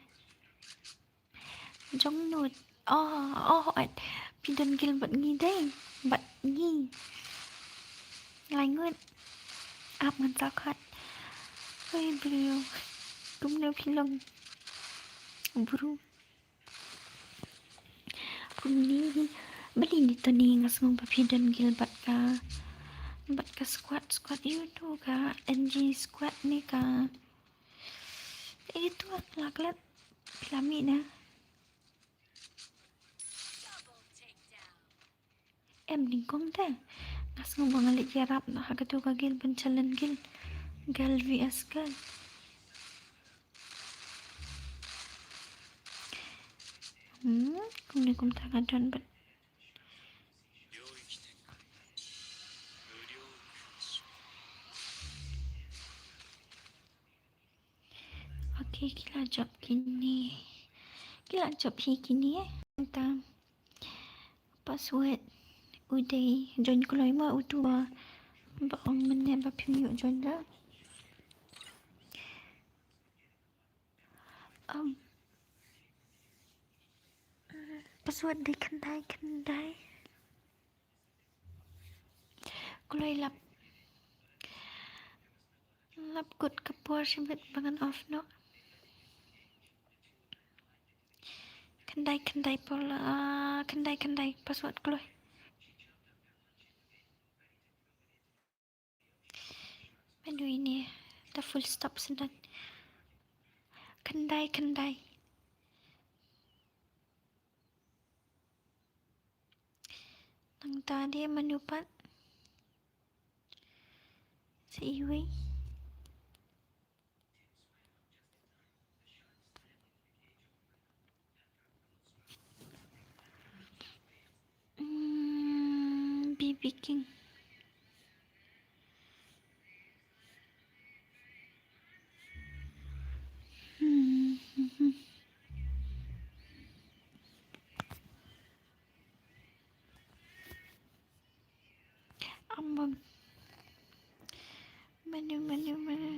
Jong no. Oh, oh, at. Phi don guild bad ngi dei. Bad ngi. Lai ngut. Ap ngan sa khat. Oi, bro. Kumno phi long? Bro. Kumne hi, balei ni to ni nga sngew ba phi don guild bad ka, bad ka squad, squad ïa uto ka N G squad ne ka. Ïa uto la klet phi la mih na. Em nyngkong te. Nga sngew ba nga leit ïarap noh ha kato ka guild ban challenge guild. Girl V S girl. Hmm, kumne kumta nga don bad. Okay, ki la jop kine. Ki la jop hi kine. Nangta password u dei join kloi ma uto ba, ba ong mynne ba phim ïoh join da. Um, password dei khyndai khyndai. Kloi lap. Lap kut ka por shibit ba ngan off noh. Khyndai khyndai por la, ah, khyndai khyndai password kloi. Mano ine, da full stop sdang. Khyndai khyndai. Nangta dei mano pat? Sa iwei. Mm, B B King. Hmm, hmm, hmm. Ambon. Mano, mano, mano.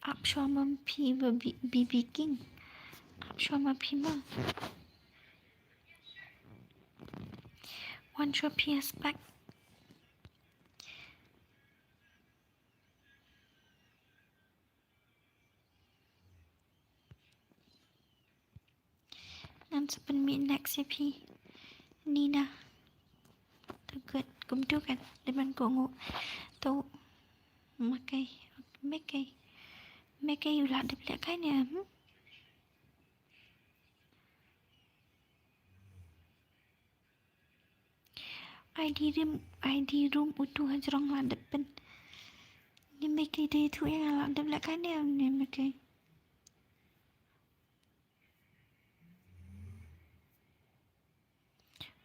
Ap shuwa ma phi ba B-, B B King. Ap shuwa ma phi ma. Wan shuwa phi ha spek. Sa pynmih next ïa phi. Nina. To good. Kumtu kan. Dei ban kohnguh. To. Makai. Makai. Makai u la dep leh kai ne, hmm? I D room, I D room utu hajrong la dep pyn. Ni Makai dei tu ïa la dep leh kai ne, ni Makai.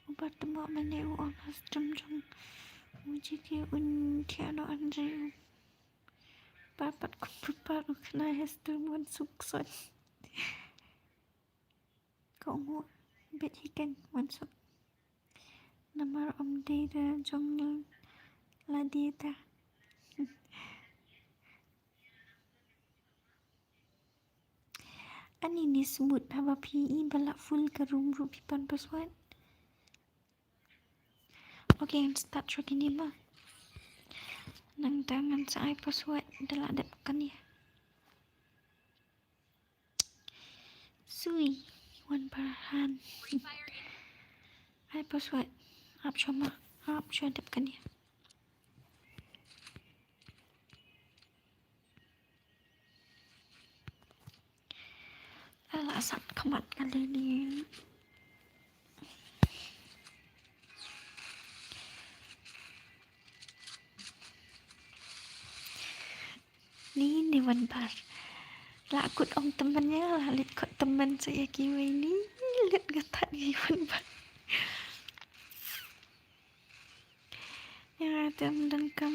U Bar tymok mane u ong ha stream jong u G K un thiah noh hangne u Bar pat kum pyrpad u khynnah ha stream wan suk sot. Kohnguh beit hi kan wan suk. Namar ym dei da jong lade ta. Ani ni smooth haba phi i ba la full ka room ruh phi pan password. Okay, ngan start shuwa kine ma. Nangta ngan sa ai password da la dep kane. Sui, Wan Bar han. Ai password. Ap shuwa ma. Ap shuwa dep kane. Ala sat khmat kali ni. Ni, ni Wan Bar. La kut ong tymmen ïa, la leit khot tymmen sa ïa kiwei ni. Leit nga tad ngi Wan Bar. Ïa, te ym donkam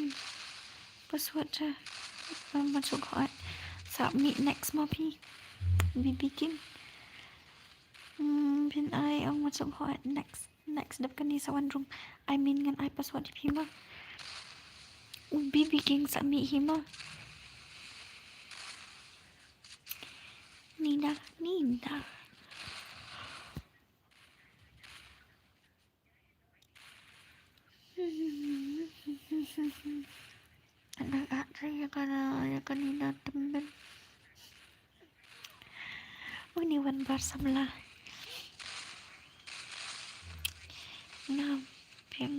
password sa. Ym suk hot. Submit next mo phi. B B King. Hmm, phin ai ong ym suk hot. Next. Next dep kane sa wan rung. I mean ngan ai password phi ma. U B B King sa mih hi ma. Nina, Nina. Nang at ïa ka, ïa ka Nina tymmen. Uni Wan Bar samla. Na pim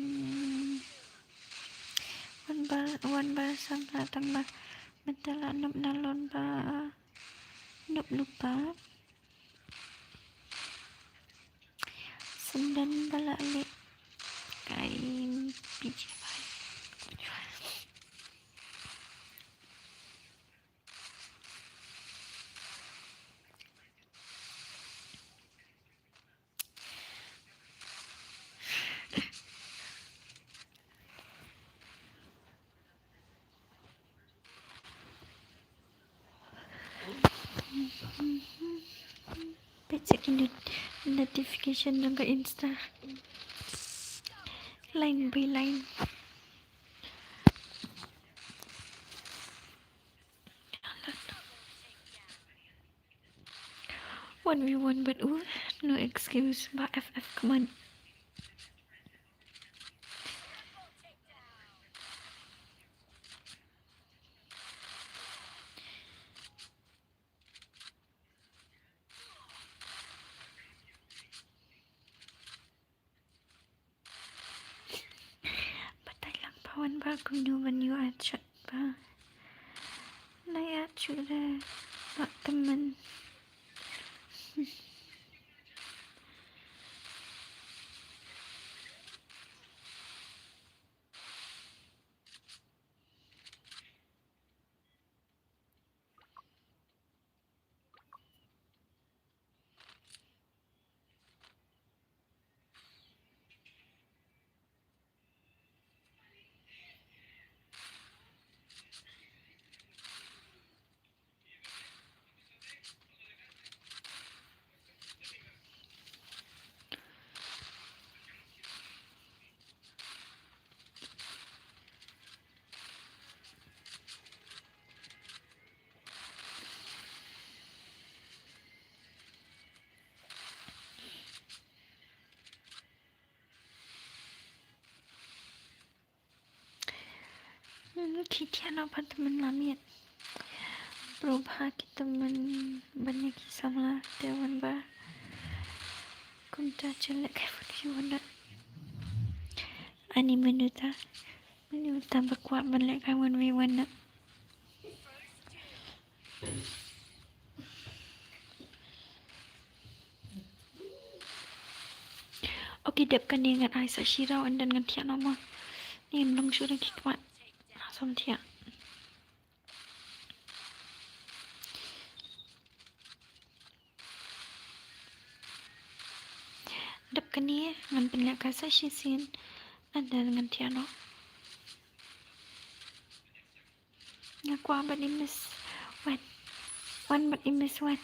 Wan Bar, Wan Bar samla tang ba mynta la nop na lon ba nop lupa. Senden ba la leh kai P J Y. Peit sa ki not-, notification jong ka Insta. Line by line. One v one bad u, no excuse, Bah F F, come on. Batai lang ba wan ba kumno ban ïoh add shot ba. Nai add shot de ba temen. Hmm, ki thiah noh ba temen la miet. Bro ba ki temen ban ïa ki samla te wan ba. Ta chule kai one v one na. Ani minuta. Minuta ba kwah ban leh kai one v one na. Okay, dep kane ngan ai sa shi round and then ngan thiah noh mo. Ni ngan long shuh da ki khmat. Som thiah. Dep kane ngan pynleh kai sa shisien and then ngan thiah noh. Nga kwah ban i miss wan. Wan ban i miss wan.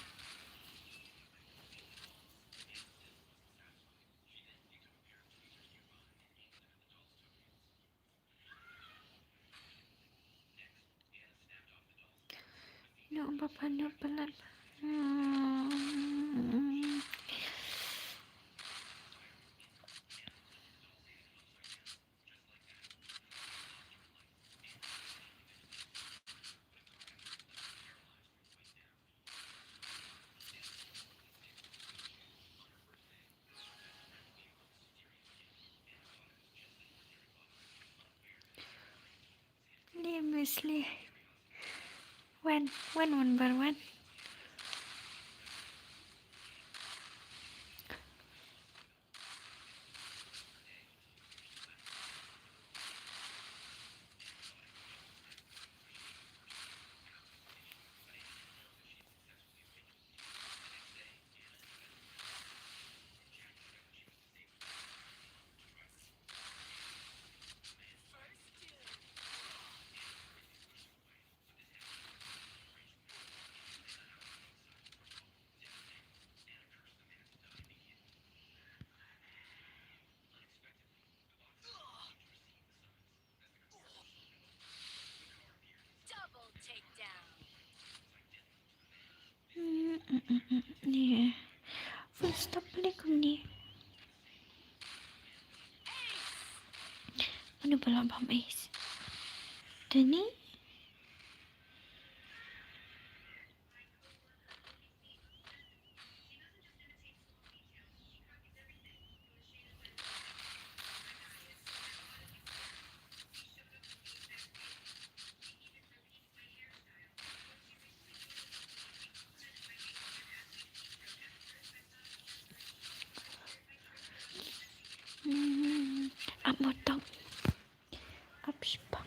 Noh ba pha noh palat. Hmm. Lim Wesley. Wan, wan, wan bar wan. Hmm, hmm, hmm, hmm. Ni. Full stop pule kumne. Mano ba lah bam ace? Dani? Hmm, ap mo tong. Ap shipang.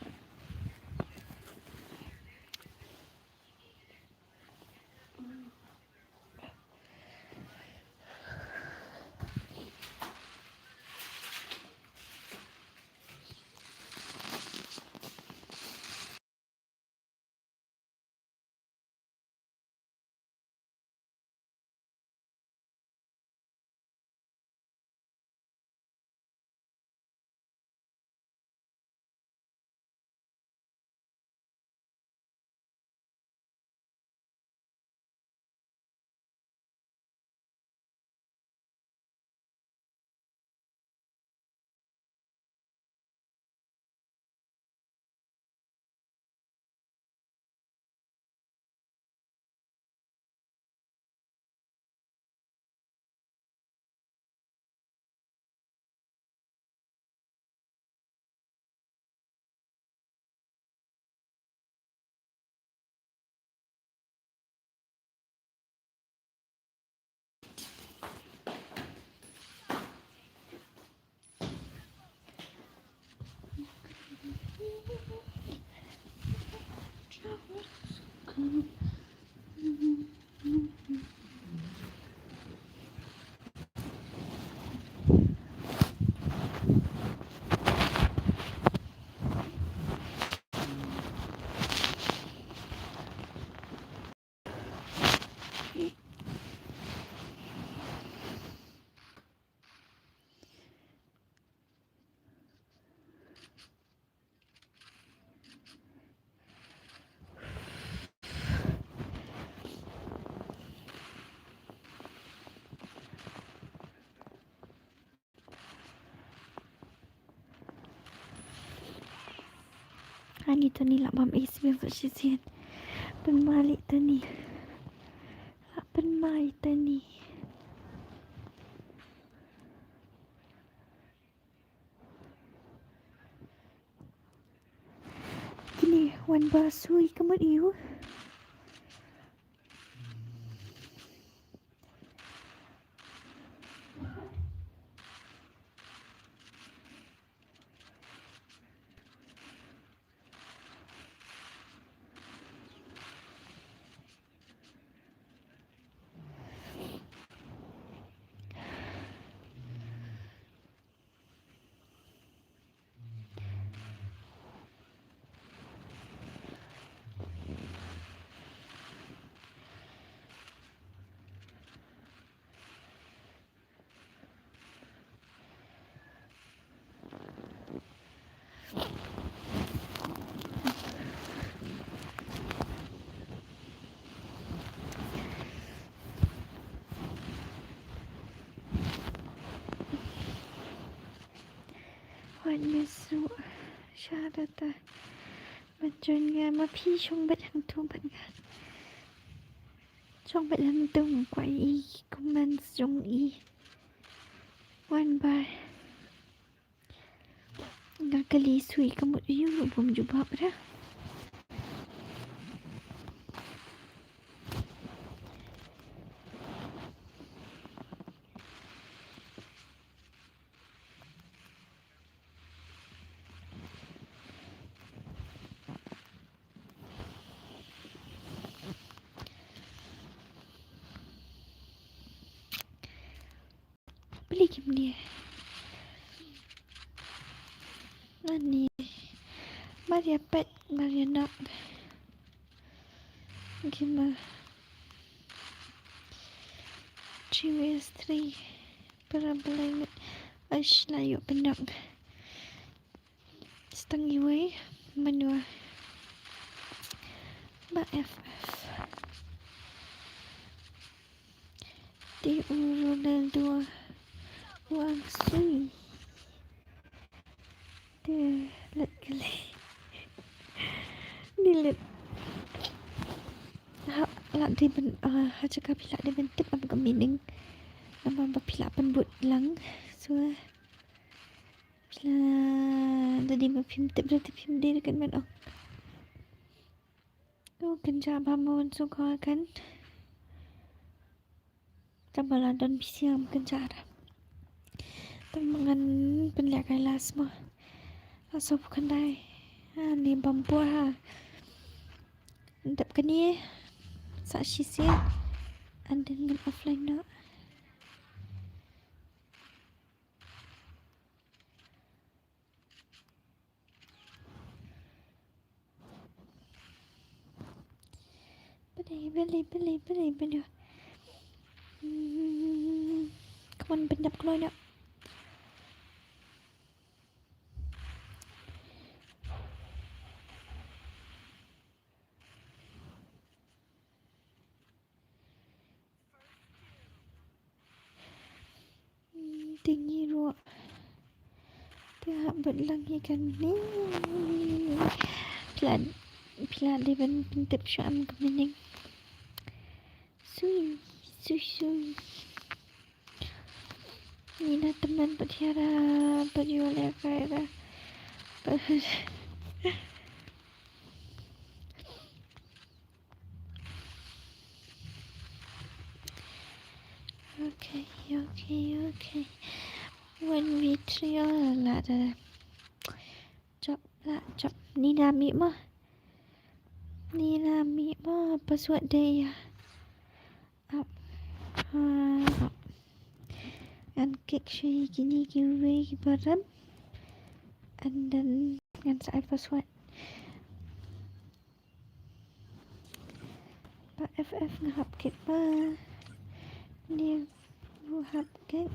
Ani Tony lah bam ace biang sa shisien. Pynmai lei Tony. Lah pynmai Tony. Ba sui ka mut ïa u. Wan me su sha da ta. Ban join nga ma phi shong bad hangtu bad nga. Shong bad hangtu kwai i comments jong i. Wan bai. Nga kali sui ka mut ïa u bym jubab ra. Beli kim ni. Ani. Maria pet, Maria nak. Gima. Three ways three. Para belai met. Aish la yuk penak. Stang iwei. Menua. Ba F F. Te u Ronaldo u angsui. Te let kali. Ni let. Ha, la dei ban, ah, ha jaka phi la dei ban tip ym ka meaning. Namar ba phi la pynbud lang. So, phi la da dei ba phim tip, da phim dei kan ban ong. Ko kynjah ba mon su ko kan. Tang ba la don phi siang kynjah ra. Tang ba ngan pynleh kai last mo. Aso phu khyndai. Ha, ni bam pu ha. Dep kani. Sa shi siang. And then ngan offline no. Beli, beli, beli, beli, beli. Hmm, come on, penyap keluar nak. Hmm, tingi ruh. Te hap bad lang hi kan ni. Phi la, phi la dei ban pyntip shuh em ka meaning. Sui, sui, sui. Ni na tymmen pat hiara pat yu le kaira. Okay, okay, okay. One v three, oh, la da. Jop, la, jop. Ni na mih mo. Ni na mih mo, password dei ïa. Up. Ah, up. Ngan kick sha kine kiwei ki ba rem. And then ngan sa ai password. Ba F F nga hap kick ba. Ni u hap kick.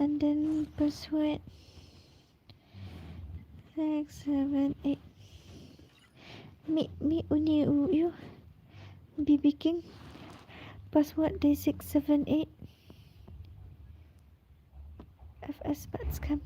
And then password. Six, seven, eight. Mi, mi, uni, u, u. B B King. Password dei six, seven, eight. F S bad scam.